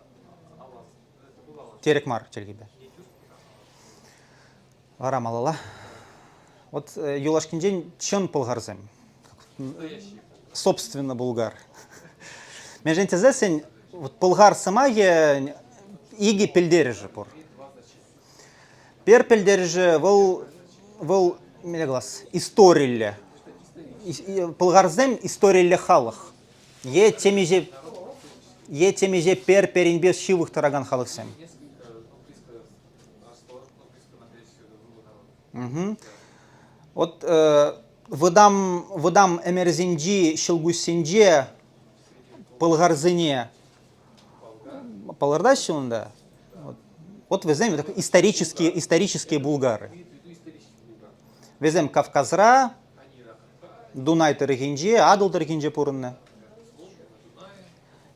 Терек мар чӗлхипе. Вара малалла. Вот юлашкинчен чӑн пӑлхарсем. Собственно, булгар. Мӗншӗн тесессӗн вот пӑлхар сӑмахӗ икӗ пӗлтерӗшӗ пур. Пер пӗлтерӗшӗ вӑл вӑл мӗнле калас, историллӗ. Пӑлхарсем историллӗ халӑх. Е темиҫе е темиҫе пер-перинпе ҫывӑх тӑракан халӑхсем. Угу. Вот вӑтам, вӑтам ӗмӗрсенчи ҫӑлкуҫсенче пӑлхарсене палӑртаҫҫӗ унта. Вот, вот вӗсем исторические, исторические булгары. Вӗсем Кавказра, Дунай тӑрӑхӗнче, Атӑл тӑрӑхӗнче пурӑннӑ.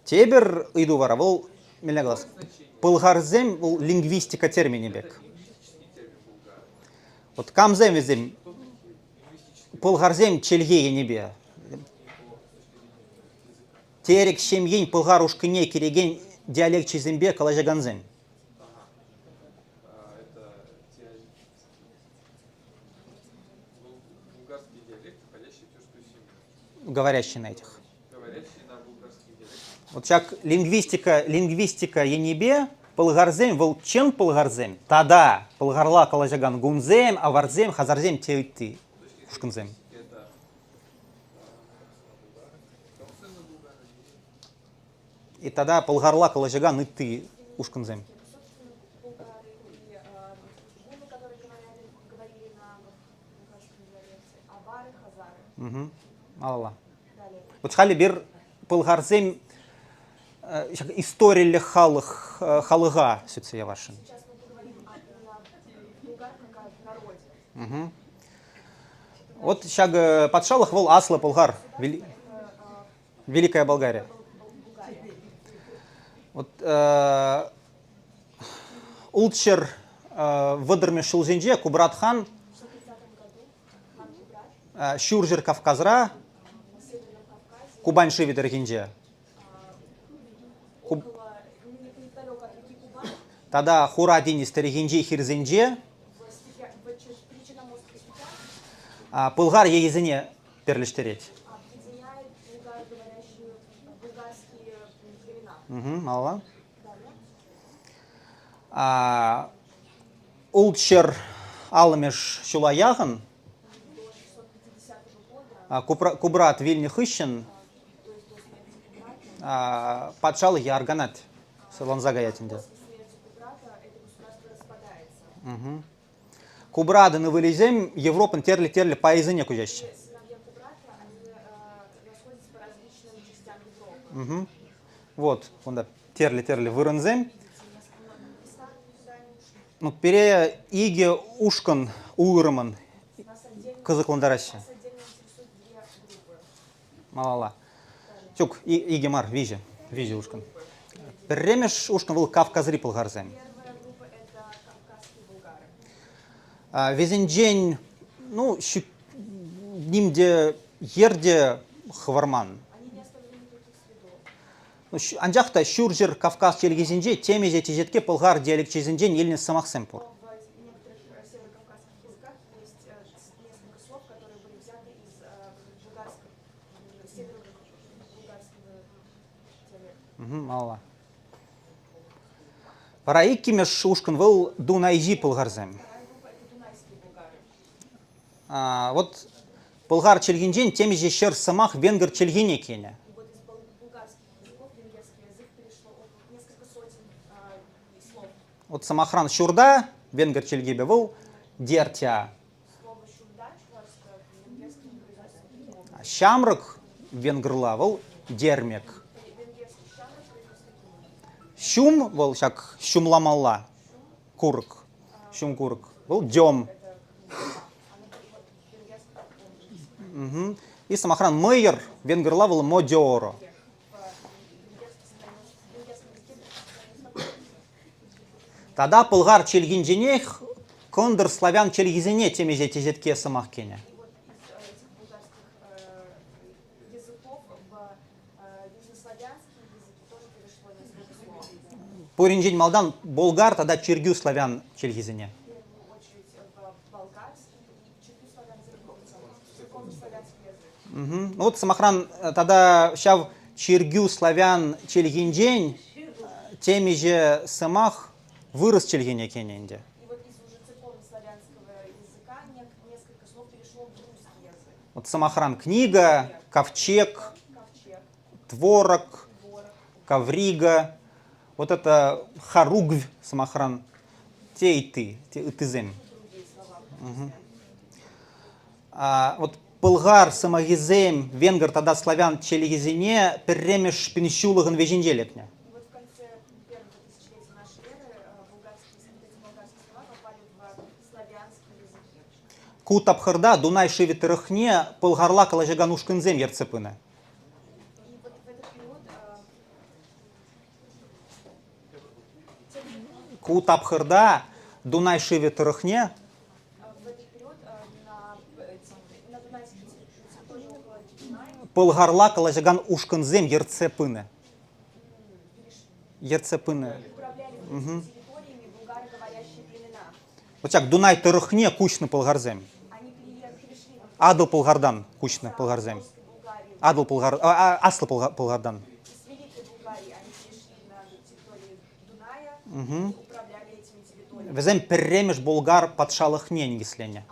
Тепӗр ыйту вара вӑл, мӗнле калас, пӑлхарсем вӑл лингвистика терминӗ пек. Вот камсем вӗсем пӑлхарсем чӗлхе енӗпе? Терек ҫемйин пӑлхар ушкӑнне кӗрекен диалекчӗсемпе калаҫакансем. Говорящие на этих. Вот ҫак лингвистика, лингвистика енӗпе пӑлхарсем вӑл чӑн пӑлхарсем тата пӑлхарла калаҫакан гунсем, аварсем, хазарсем те ытти ушкӑнсем. И тата пӑлхарла калаҫакан ытти ушкӑнсем. Угу. Малалла. Вот халӗ эпир пӑлхарсем ҫак историллӗ халӑх халӑха сӳтсе явасшӑн. Угу. Вот ҫак патшалӑх вӑл Аслӑ Пӑлхар, Великая Болгария. Вот ултҫӗр вӑтӑрмӗш ҫулсенче Кубрат хан Ҫурҫӗр Кавказра, Кубань шывӗ тӑрӑхӗнче тата Хура тинӗс тӑрӑхӗнчи хирсенче пӑлхар ейӗсене пӗрлештерет. Малалла. Ултҫӗр аллӑмӗш ҫула яхӑн Кубрат вилнӗ хыҫҫӑн. Патшалӑхӗ арканать, сӑрланса каять ӗнтӗ. Кубратӑн ывӑлӗсем Европӑн тӗрлӗ-тӗрлӗ пайӗсене куҫаҫҫӗ. Вот, кунта тӗрлӗ-тӗрлӗ вырӑнсем. Ну, пире икӗ ушкӑн уйрӑмӑн кӑсӑклантараҫҫӗ. Малалла. Ҫук, икӗ мар, виҫӗ. Виҫӗ ушкӑн. Пӗрремӗш ушкӑн вӑл Кавказри пӑлхарсем. Вӗсенчен, ну, ним те йӗр те хӑварман. Анчах та Ҫурҫӗр Кавказ чӗлхисенче темиҫе теҫетке пӑлхар диалекчӗсенчен илнӗ сӑмахсем пур. Малалла. Вара иккӗмӗш ушкӑн вӑл Дунайҫи пӑлхарсем. Вот пӑлхар чӗлхинчен темиҫе ҫӗр сӑмах венгр чӗлхине кӗнӗ. Вот сӑмахран ҫурта венгр чӗлхипе вӑл дертя. Ҫамрӑк венгрла вӑл дермек. Ҫум вӑл ҫак ҫумламалла курӑк, ҫум курӑк. Вӑл дем. И сӑмахран мӑйӑр венгрла вӑл модеоро. Тата пӑлхар чӗлхинченех кӑнтӑр славян чӗлхисене темиҫе теҫетке сӑмах кӗнӗ. Пуринчен малтан болгар тата чиркӳ славян чӗлхисене. Ну вот, сӑмахран, тата ҫав чиркӳ славян чӗлхинчен темиҫе сӑмах вырӑс чӗлхине кӗнӗ ӗнтӗ. Вот, сӑмахран, книга, ковчег, творог, коврига, вот это хоругвь, сӑмахран, те и ты, те ыттисем. А, вот пӑлхар сӑмахӗсем венгр тата славян чӗлхисене пӗрремӗш пинҫулӑхӑн вӗҫӗнче лекнӗ. Ку тапхӑрта Дунай шывӗ тӑрӑхне пӑлхарла калаҫакан ушкӑнсем ертсе пынӑ. Ку тапхӑрта Дунай шывӗ тӑрӑхне пӑлхарла калаҫакан ушкӑнсем ертсе пынӑ. Ертсе пынӑ. Вот ҫак Дунай тӑрӑхне куҫнӑ пӑлхарсем. Атӑл Пӑлхартан куҫнӑ пӑлхарсем. Атӑл Пӑлхар, Аслӑ Пӑлхартан. Вӗсем пӗрремӗш Болгар патшалӑхне никӗсленӗ.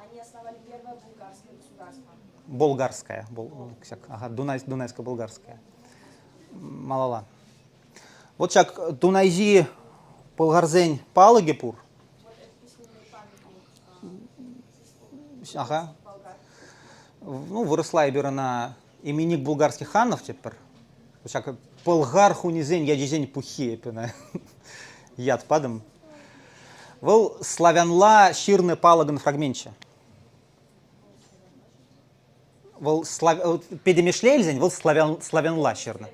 Болгарская. Ага, Дунайско-Болгарская. Малалла. Вот ҫак Дунайҫи пӑлхарсен палӑкӗ пур. Ага. Ну, вырӑсла эпир ӑна именник булгарских ханов тетпӗр. Ҫак пӑлхар хунисен ячӗсен пуххи эп ӑна ят патӑм. Вӑл славянла ҫырнӑ палӑкӑн фрагменчӗ. Вӑл пӗтӗмӗшле илсен вӑл славян, славянла ҫырнӑ.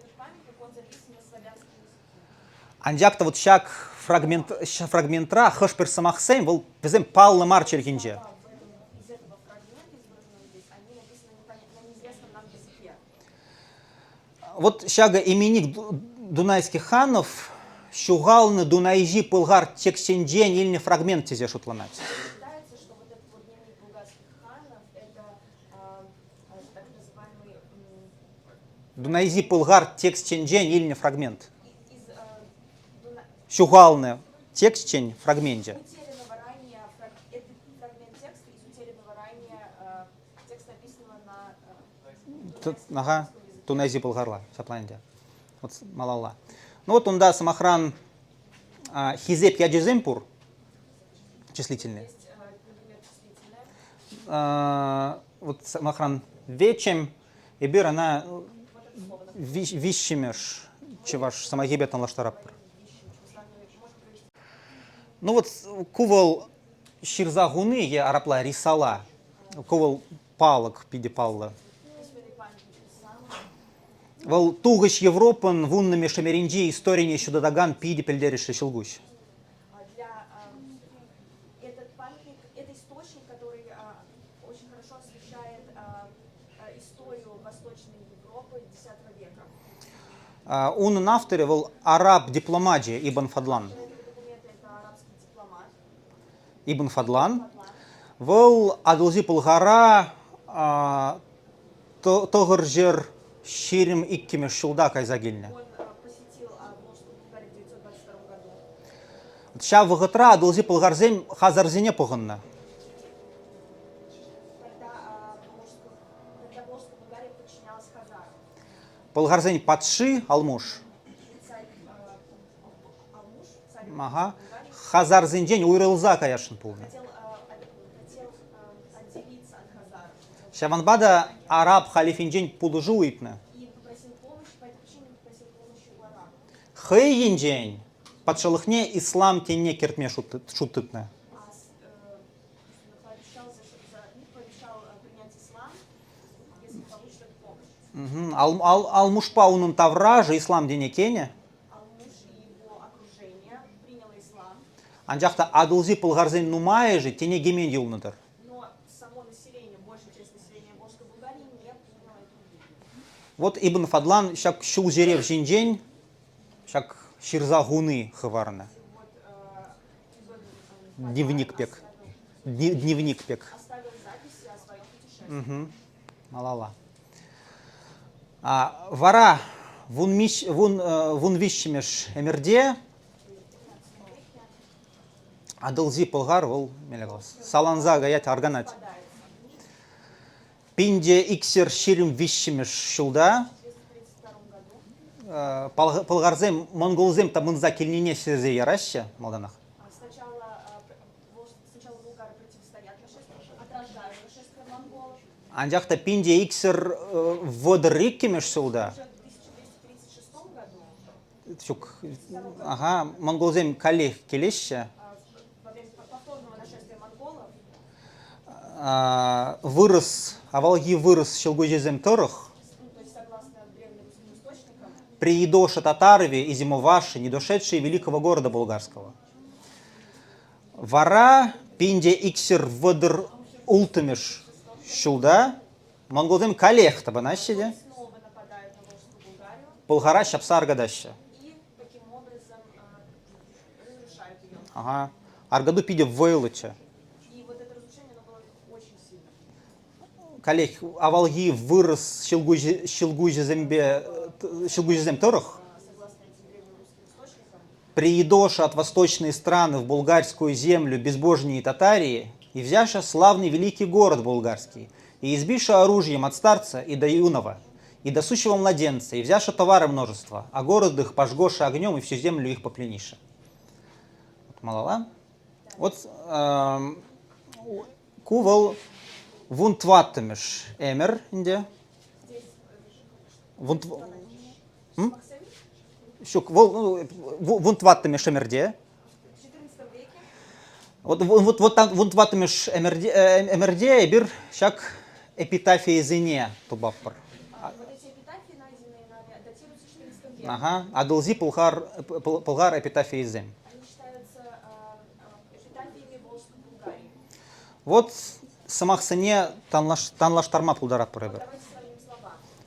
Анчах та вот ҫак фрагмент, фрагментра хӑш-пӗр сӑмахсем вӑл вӗсем паллӑ мар чӗлхинче. Вот ҫакӑ именник дунайских ханов ҫухалнӑ Дунайҫи пӑлхар текстӗнчен илнӗ фрагмент тесе шутланать. Дунайзи пӑлхар текстӗнчен илнӗ фрагмент. Ҫухалнӑ текстчен фрагменчӗ. Ага, Тунайзи пӑлхарла, ҫапла ӗнтӗ. Вот малалла. Ну вот унта, сӑмахран, хисеп ячӗсем пур, числительные. Вот, сӑмахран, вечем эпир ӑна виҫҫӗмӗш чӑваш сӑмахӗпе танлаштаратпӑр. Ну вот ку вӑл ҫырса хуни е арабла рисала. Ку вӑл палӑк питӗ паллӑ. Вӑл Тухӑҫ Европӑн вуннӑмӗш ӗмӗрӗнчи историне ҫутатакан питӗ пӗлтерӗшлӗ ҫӑлкуҫ. Для этот памятник, это источник, который очень хорошо освещает историю Восточной Европы X века. Унӑн авторӗ вӑл араб дипломачӗ Ибн Фадлан. Ибн Фадлан. Вӑл Атӑлҫи Пӑлхара 922-мӗш ҫулта кайса килнӗ. Ҫав вӑхӑтра Атӑлҫи пӑлхарсем хазарсене пӑхӑннӑ. Пӑлхарсен патши Алмуш Ага. Хазарсенчен уйрӑлса каясшӑн пулнӑ. Ҫавӑнпа та араб халифӗнчен пулӑшу ыйтнӑ. Хӑй енчен патшалӑхне ислам тӗнне кӗртме шут тытнӑ. Алмушпа унӑн таврашӗ ислам тӗне кӗнӗ. Анчах та Атӑлҫи пӑлхарсен нумайӑшӗ тӗне кӗмен юлнӑ-тӑр. Вот Ибн Фадлан ҫак ҫулҫӳрев ҫинчен ҫак ҫырса хуни хӑварнӑ. Дневник пек. Дневник пек. Угу. Малалла. А, вара вун виҫҫӗмӗш ӗмӗрте Атӑлҫи Пӑлхар вӑл саланса каять, арканать. 1223-мӗш ҫулта пӑлхарсем монголсем тапӑнса килнине сирсе яраҫҫӗ малтанах. Анчах та 1232-мӗш ҫулта ҫук, ага, монголсем каллех килеҫҫӗ. Вырӑс, авалхи вырӑс ҫӑлкуҫӗсем тӑрӑх приидоша татарове и зимоваши, не дошедшие великого города булгарского. Вара 1236 ҫулта монголсем каллех тапӑнаҫҫӗ те Пӑлхара ҫапса аркатаҫҫӗ. Ага. Аркату питӗ вӑйлӑччӗ. Каллех авалхи вырӑс ҫӑлкуҫӗсемпе ҫӑлкуҫӗсем тӑрӑх приидоша от восточной страны в булгарскую землю безбожние Татарии и взяша славный великий город булгарский, и избиша оружием от старца и до юного, и до сущего младенца, и взяша товары множество, а город их пожгоша огнем, и всю землю их попляниша. Вот малалла. Вот ку вӑл вунтӑваттӑмӗш ӗмӗр ӗнтӗ. Ҫук, вӑл вунтӑваттӑмӗш ӗмӗрте. Вот, вот, вот вунтӑваттӑмӗш ӗмӗрте эпир ҫак эпитафийӗсене тупатпӑр. Ага, Атӑлҫи Пӑлхар, Пӑлхар эпитафийӗсем. Вот сӑмахсене танлаштарма пултаратпӑр эпир.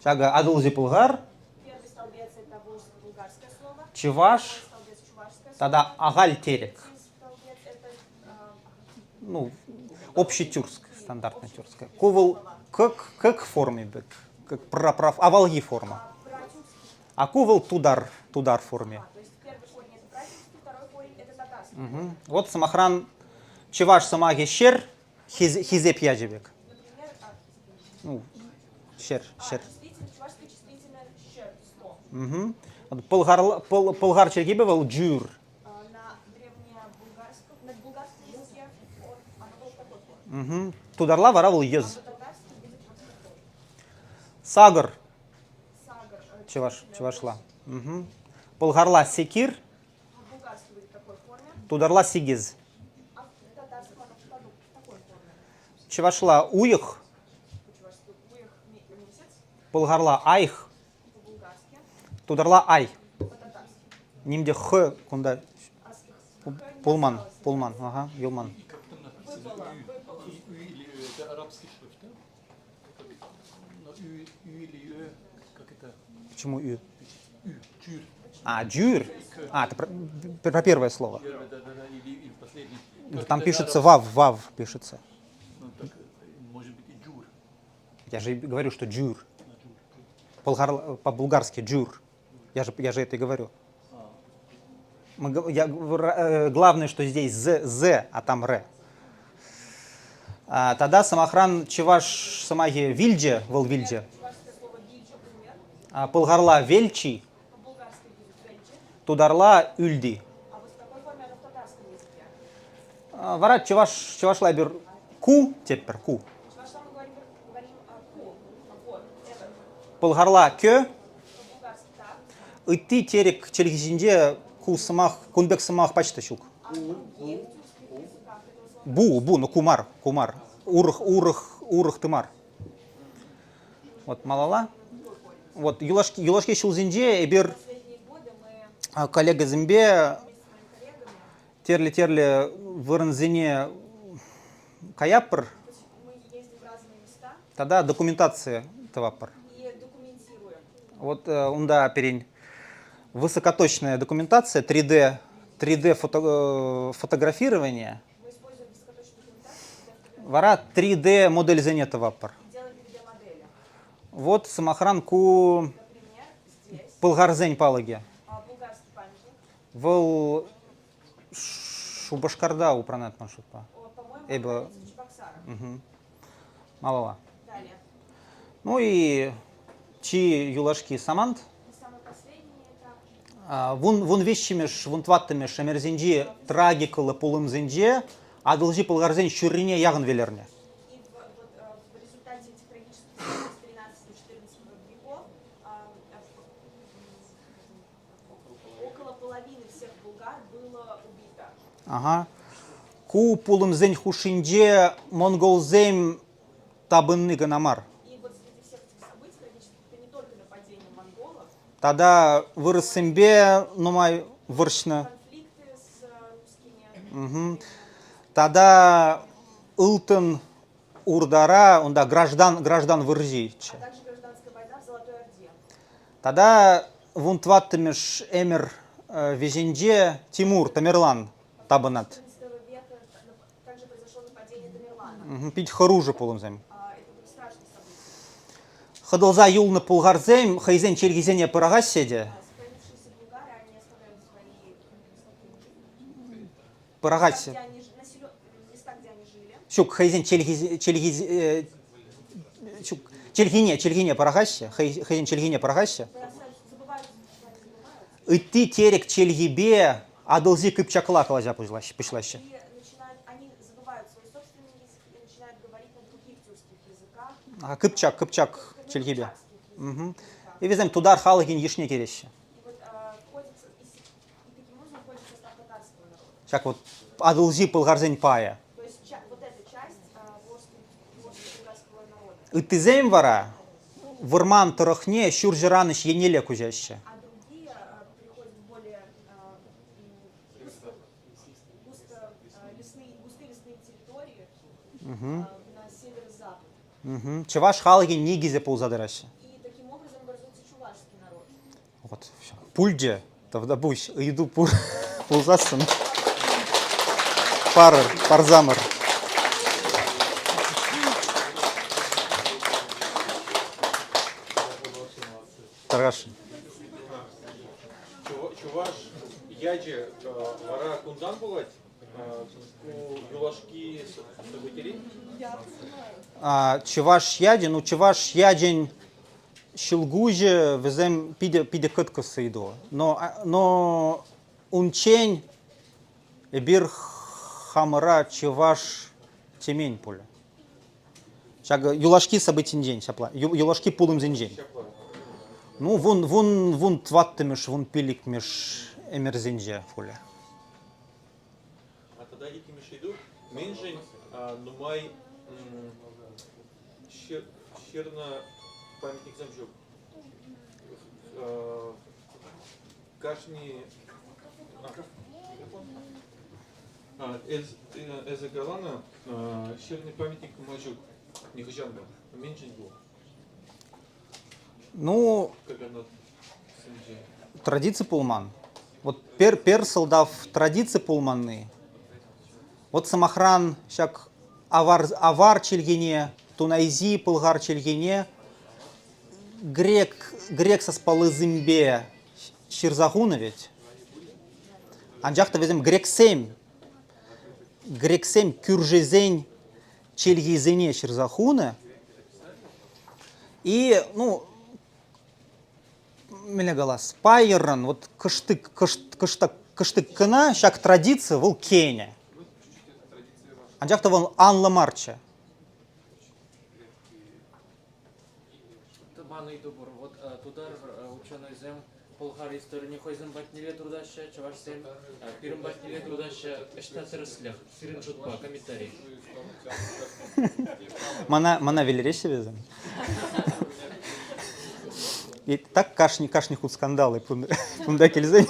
Ҫакӑ Атӑлҫи Пӑлхар, чӑваш тата ахаль терек. Ну, общетюрск, стандартная тюркская. Ку вӑл кӑк, кӑк форми пек, как праправ, авалхи форма. А ку вӑл тутар, тутар форми. Угу. Вот, сӑмахран, чӑваш сӑмахӗ ҫӗр хисеп ячӗ пек. Ну, ҫӗр, ҫӗр. Пӑлхар, пӑлхар чӗлхипе вӑл джур. Тутарла вара вӑл йыз. Сакӑр. Чӑваш, чӑвашла. Пӑлхарла секир. Тутарла сигиз. Чӑвашла уйӑх. Пӑлхарла айх. Тутарла ай. Нимде х кунта пулман, пулман, ага, юлман. Почему ю? А, джюр. А, это про первое слово. Там пишется вав, вав пишется. Ну, так, может быть, и джур. Я же говорю, что джур. По-булгарски джур. Я же это и говорю. Мы, я, главное, что здесь з, з, а там р. А, тогда сӑмахран чӑваш сӑмахӗ вилчӗ, вӑл вилчӗ. А, пӑлхарла велчи, тутарла ӳлти. А, вара чӑваш, чӑвашла эпир ку тетпӗр, ку. Пӑлхарла кё, ытти терек чӗлхи ҫинче ку сӑмах, кун пек сӑмах пач та ҫук. Бу, бу, но ку мар, ку мар. Урӑх, урӑх, урӑх тымар. Вот малалла. Вот юлашки, юлашки ҫулсенче эпир коллегӑсемпе тӗрлӗ-тӗрлӗ вырӑнсене каятпӑр тата документаци тӑватпӑр. Вот унта пирӗн высокоточная документация, 3D, 3D фото, фотографирование. Вара 3D модельсене тӑватпӑр. Вот, сӑмахран, ку пӑлхарсен палӑкӗ. Вӑл Шупашкарта упранать ман шутпа. Эпӗ малалла. Ну и чи юлашки самант. Вун, вун виҫҫӗмӗш, вун тӑваттӑмӗш ӗмӗрсенчи трагикӑллӑ пулӑмсенче Атӑлҫи пӑлхарсен ҫуррине яхӑн вӗлернӗ. Около половины всех булгар было убито. Ага. Ку пулӑмсен хушшинче монголсем тапӑнни кӑна мар. И вот среди всех этих событий трагических это не только нападение монголов, Тата вырӑссемпе нумай вӑрҫнӑ. конфликты с русскими. Мгм. Тата ылтӑн Урдара унта граждан граждан вӑрҫиччӗ. А также гражданская война в Золотой Орде. Тата вунтӑваттӑмӗш ӗмӗр вӗҫӗнче Тимур Тамерлан тапӑнать. Пит хӑрушӑ пулӑмсем. Хӑтӑлса юлнӑ пӑлхарсем хӑйсен чӗлхисене пӑрахаҫҫӗ те пӑрахаҫҫӗ. Ҫук, хӑйсен чӗлхи, чӗлхи, ҫук, чӗлхине, чӗлхине пӑрахаҫҫӗ, хӑйсен чӗлхине пӑрахаҫҫӗ. Ытти терек чӗлхипе Атӑлҫи Кыпчакла калаҫа пуҫлаҫҫӗ. Кыпчак, кыпчак чӗлхипе. И вӗсем тутар халӑхӗн йышне кӗреҫҫӗ. Ҫак вот Атӑлҫи пӑлхарсен пайӗ. Ыттисем вара вӑрман тӑрӑхне ҫурҫӗр-анӑҫ еннелле куҫаҫҫӗ. Чӑваш халӑхӗн никӗсӗ пулса тӑраҫҫӗ. Вот, все. Пулчӗ, тавтапуҫ, ыйту пур пулсассӑн. Парӑр, парсамӑр. Тархасшӑн. Чуваш ячӗ вара кунтан пулать? Ку юлашки событири? Чӑваш ячӗ, ну чӑваш ячӗн. ҫӑлкуҫӗ вӗсем питӗ, питӗ кӑткӑс ыйту. Но, но унччен эпир хамӑра чӑваш темен пуль. Ҫакӑ юлашки событинчен ҫапла, юлашки пулӑмсенчен. Ну, вун, вун, вун тӑваттӑмӗш, вун пиллӗкмӗш ӗмӗрсенче пулӗ. А тата иккӗмӗш ыйту. Мӗншӗн нумай ҫырнӑ памятниксем ҫук? Кашни Эсӗ каланӑ, ҫырнӑ памятник нумай ҫук нихӑҫан та. Мӗншӗн ку? Ну, традици пулман. Вот пер, пер сӑлтав традици пулманни. Вот сӑмахран ҫак авар, авар чӗлхине, тунайзи пӑлхар чӗлхине грек, грек саспаллисемпе ҫырса хунӑ вӗт. Анчах та вӗсем грексем, грексем кӳршӗсен чӗлхисене ҫырса хунӑ. И, ну, мӗнле калас, пайӑррӑн, вот кӑштык, кӑшт, кӑштак, кӑштык кӑна ҫак традици вӑл кенӗ. Анчах та вӑл анлӑ марччӗ. Ман ыйту пур. Вот тутар ученӑйсем пӑлхар историне хӑйсем патнелле туртаҫҫӗ, чӑвашсем пирӗн патнелле туртаҫҫӗ. Ӑҫта тӗрӗслӗх? Сирӗн шутпа, комментарий. Мана, мана вилереҫҫӗ вӗсем. И так кашни, кашни хут скандалы кунта килсен.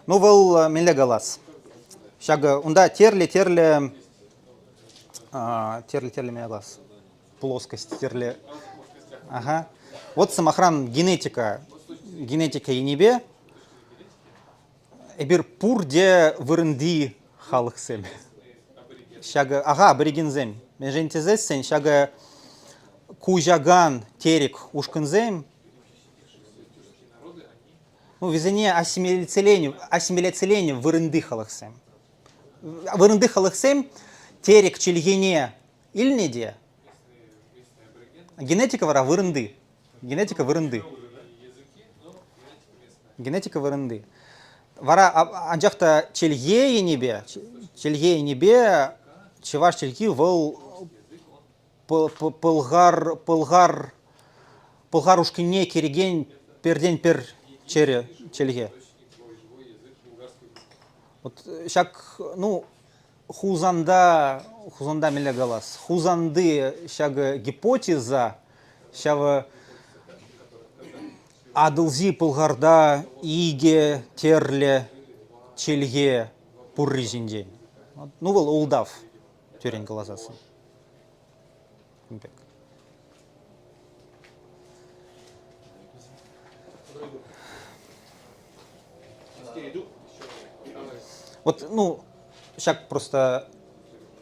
Ну, вӑл мӗнле калас? Ҫакӑ унта терлӗ-терлӗ терлӗ-терлӗ мӗнле калас? Плоскость терлӗ. Ага. Вот сӑмахран генетика, генетика енӗпе эпир пурте вырӑнти халӑхсем. Ҫакӑ, ага, аборигенсем. Мӗншӗн тесессӗн ҫакӑ куҫакан терек ушкӑнсем ну, вӗсене ассимиляциленӗ, ассимиляциленӗ вырӑнти халӑхсем. Вырӑнти халӑхсем терек чӗлхине илнӗ те генетика вара вырӑнти. Генетика вырӑнти. Генетика вырӑнти. Вара анчах та чӗлхе енӗпе, чӗлхе енӗпе чӑваш чӗлхи вӑл пӑлхар, пӑлхар, пӑлхар ушкӑнне кӗрекен пӗртен-пӗр чӗрӗ чӗлхе. Вот ҫак, ну, Хусанта, Хусанта мӗнле калас, Хусанти ҫакӑ гипотеза, ҫавӑ Атӑлҫи Пӑлхарта икӗ тӗрлӗ чӗлхе пурри ҫинчен. Ну, вӑл ултав, тӳррӗн каласассӑн. Пек. Вот, ну, ҫак просто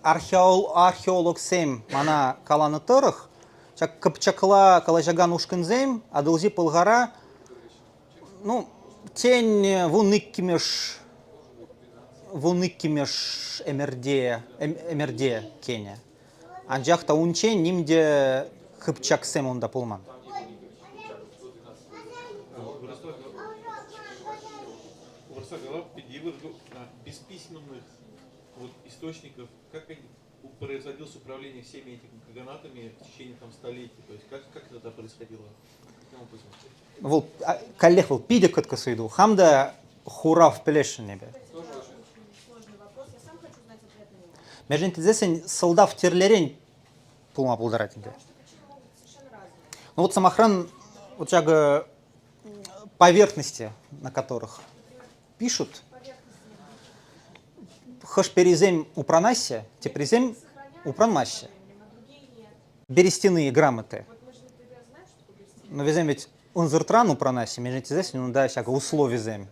археол, археологсем мана каланӑ тӑрӑх, ҫак кӑпчакла калаҫакан ушкӑнсем Атӑлҫи Пӑлхара, ну, тен, вун иккӗмӗш 12-мӗш ӗмӗрте, ӗмӗрте кӗнӗ. Анчах та унччен ним те хыпчаксем унта пулман. Вырӑсла калав йывӑр без письменных вот источников, как производилось управление всеми этими каганатами в течение там столетий? То есть как, как это происходило? Каким образом? Вӑл каллех вӑл питӗ кӑткӑс ыйту. Хам та хурав пӗлесшӗн эпӗ. Мӗншӗн тесессӗн сӑлтав тӗрлӗрен пулма пултарать ӗнтӗ. Ну вот сӑмахран, вот ҫакӑ поверхности, на которых пишут, хӑш-пӗрисем упранаҫҫӗ, теприсем упранмаҫҫӗ. Берестяные грамоты. Но вӗсем ведь ӑнсӑртран упранаҫҫӗ, мӗншӗн тесессӗн унта ҫак условисем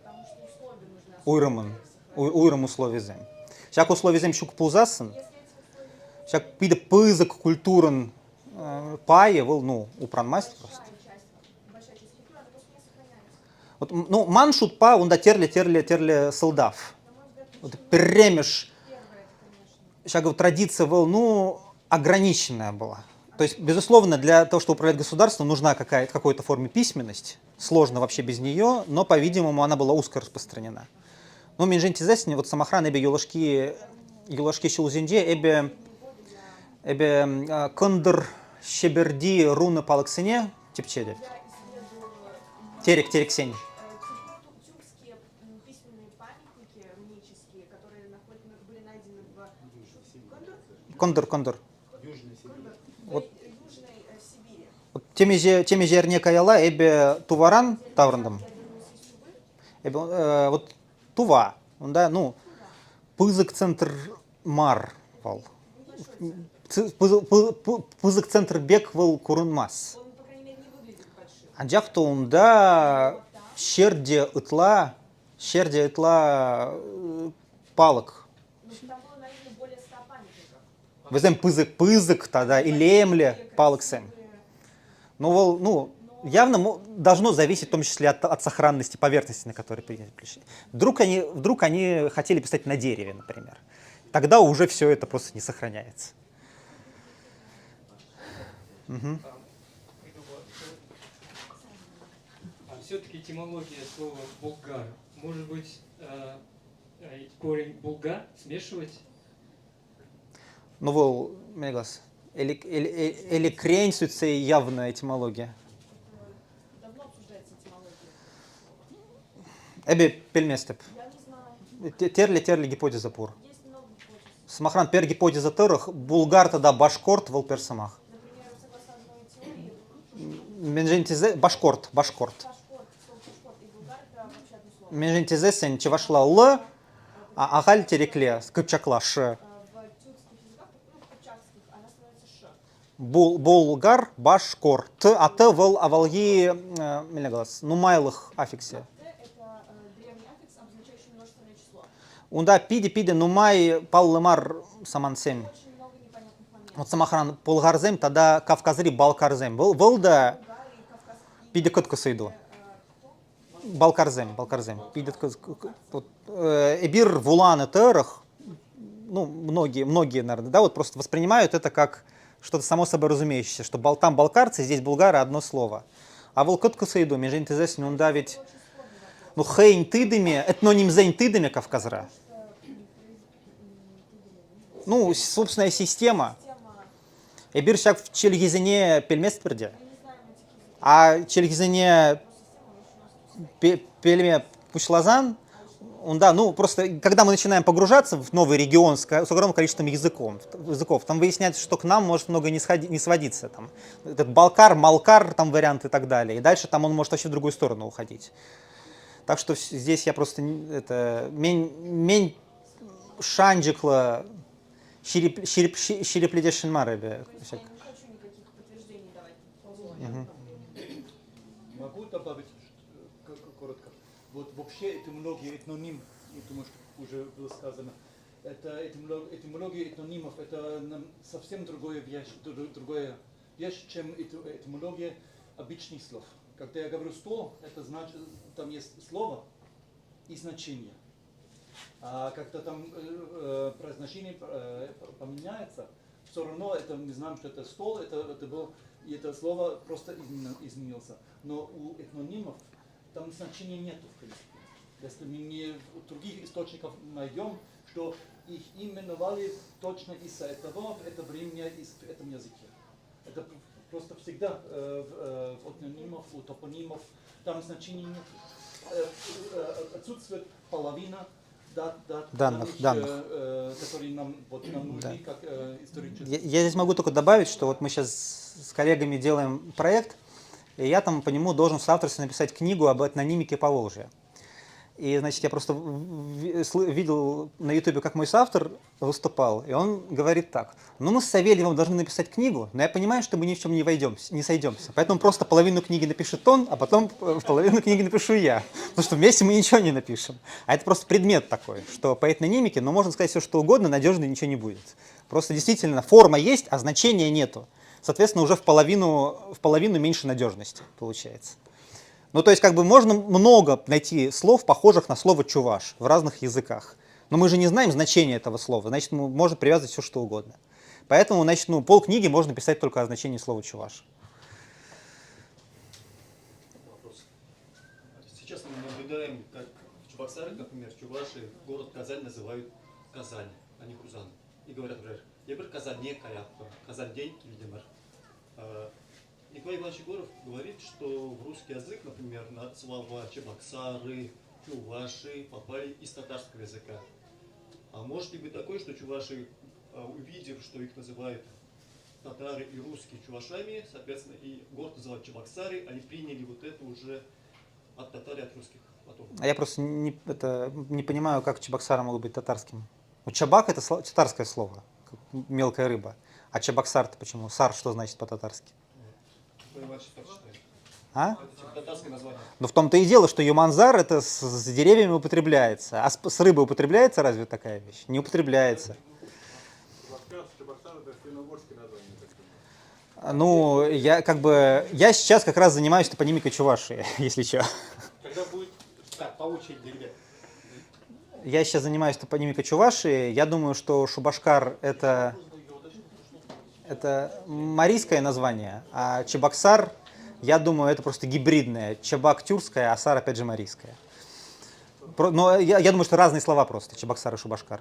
уйрӑмӑн, уйрӑм условисем. Ҫак условисем ҫук пулсассӑн, ҫак питӗ пысӑк культурӑн пайӗ вӑл, ну, упранмасть просто. Вот, ну, ман шутпа унта тӗрлӗ-тӗрлӗ тӗрлӗ сӑлтав. Вот пӗрремӗш ҫакӑ традиция вӑл, ну, ограниченная была. То есть, безусловно, для того, чтобы управлять государством, нужна какая-то какой-то форме письменность. Сложно вообще без нее, но, по-видимому, она была узко распространена. Ну, мӗншӗн тесессӗн, вот сӑмахран эпӗ юлашки, юлашки ҫулсенче эпӗ, эпӗ кӑнтӑр Ҫӗпӗрти рунӑ палӑксене тӗпчетӗп. Терек, терексен. Кӑнтӑр, кӑнтӑр. Вот темиҫе, темиҫе эрне каялла эпӗ Туваран таврӑнтӑм. Эпӗ вот Тува, унта, ну, пысӑк центр мар вӑл. Пысӑк центр пек вӑл курӑнмасть. Анчах та унта ҫӗр те ытла, ҫӗр те ытла палӑк. Вӗсем пысӑк-пысӑк тата илемлӗ палӑксем. Ну, вӑл, ну, явно должно зависеть в том числе от сохранности поверхности, на которой принято писать. Вдруг они хотели писать на дереве, например. Тогда уже все это просто не сохраняется. Угу. А все-таки этимология слова «булгар». Может быть, корень «булга» смешивать? Ну, вӑл, меглас, элекрен сӳтсе явнӑ этимология. Давно обсуждается этимология. Эпӗ пӗлместӗп. Я не знаю. Тӗрлӗ-тӗрлӗ гипотеза пур. Есть много гипотез. Сӑмахран, пӗр гипотеза тӑрӑх булгар тата башкорт вӑл пӗр сӑмах. Например, согласно одной теории, Мӗншӗн тесе башкорт, башкорт. башкорт, слово башкорт и булгар это вообще одно слово. Мӗншӗн тесессӗн чӑвашла л, а ахаль терекле, кыпчакла ш. В тюркских языках, ну, в кыпчакских, она становится ш. Булгар, башкор. Т, а Т вӑл авалхи, мӗнле калас, нумайлӑх аффиксӗ. Т это древний аффикс, обозначающий множественное число. Унта питӗ-питӗ нумай паллӑ мар самантсем. Очень много непонятных моментов. Вот сӑмахран, пӑлхарсем тата Кавказри балкарсем. Вӑл, вӑл та Булгары и кавказские питӗ кӑткӑс ыйту. Балкарсем, балкарсем. Питӗ вот, эпир вуланӑ тӑрӑх, ну, многие, многие, наверное, да, вот просто воспринимают это как что-то само собой разумеющееся, что там балкарцы, здесь булгары, одно слово. А вӑл кӑткӑс ыйту, мӗншӗн тесессӗн унта ведь, ну, хӑйӗн тытӑмӗ, этнонимсен тытӑмӗ Кавказра. Ну, собственная система. Эпир ҫак чӗлхесене пӗлместпӗр те. А чӗлхесене пӗлме пуҫласан, унта, ну, просто, когда мы начинаем погружаться в новый регион с огромным количеством языков, там выясняется, что к нам может много не сводиться. Там, этот балкар, малкар, там вариант и так далее. И дальше там он может вообще в другую сторону уходить. Так что здесь я просто это мень шанчӑклӑ ҫирӗплетесшӗн мар эпӗ. То есть я не хочу никаких подтверждений давать. Мгм. Могу добавить коротко? Вот вообще этимология, этноним, я думаю, что уже было сказано, это этимология этнонимов, это нам совсем другая вещь, другая вещь, чем этимология обычных слов. Когда я говорю стол, это значит, там есть слово и значение. А когда там произношение поменяется, все равно это мы знаем, что это стол, это был, и это слово просто изменился. Но у этнонимов там значения нету, в принципе. Если мы не в других источниках найдем, что их именовали точно из-за этого в это время и в этом языке. Это просто всегда в этнонимов, у топонимов там значения нет. Отсутствует половина Данных, данных. Которые нам, вот, нам нужны как исторические. Я здесь могу только добавить, что вот мы сейчас с коллегами делаем проект, и я там по нему должен в соавторстве написать книгу об этнонимике Поволжья. И, значит, я просто видел на Ютубе, как мой соавтор выступал, и он говорит так: ну, мы с Савельевым должны написать книгу, но я понимаю, что мы ни в чем не войдем, не сойдемся. Поэтому просто половину книги напишет он, а потом половину книги напишу я. Потому что вместе мы ничего не напишем. А это просто предмет такой, что по этнонимике, ну, можно сказать все, что угодно, надежно ничего не будет. Просто действительно форма есть, а значения нету. Соответственно, уже в половину меньше надежности получается. Ну, то есть, как бы можно много найти слов, похожих на слово чуваш в разных языках. Но мы же не знаем значение этого слова, значит, мы можем привязывать все, что угодно. Поэтому, значит, ну, полкниги можно писать только о значении слова чуваш. Вопрос. Сейчас мы наблюдаем, как в Чебоксарах, например, чуваши город Казань называют Казань, а не Хузан. И говорят, например, эпир Казане каятпӑр, Казаньтен килтӗмӗр. Николай Иванович Егоров говорит, что в русский язык, например, на слова чебоксары, чуваши попали из татарского языка. А может ли быть такое, что чуваши, увидев, что их называют татары и русские чувашами, соответственно, и город называют Чебоксары, они приняли вот это уже от татар и от русских потом? А я просто не понимаю, как Чебоксары могут быть татарским. Ну, чабак это татарское слово, как мелкая рыба. А Чебоксар-то почему? Сар что значит по-татарски? Николай Иванович так считает. А? Это типа татарское название. Но в том-то и дело, что юманзар это с деревьями употребляется. А с рыбой употребляется разве такая вещь? Не употребляется. Чебоксар это финно-угорское название, я так понимаю. Ну, я как бы, я сейчас как раз занимаюсь топонимикой Чувашии, если чё. Когда будет... Так, по очереди, ребят. Я сейчас занимаюсь топонимикой Чувашии. Я думаю, что Шубашкар это марийское название, а Чебоксар, я думаю, это просто гибридное. Чебак тюркское, а сар опять же марийское. Но я думаю, что разные слова просто, Чебоксар и Шубашкар.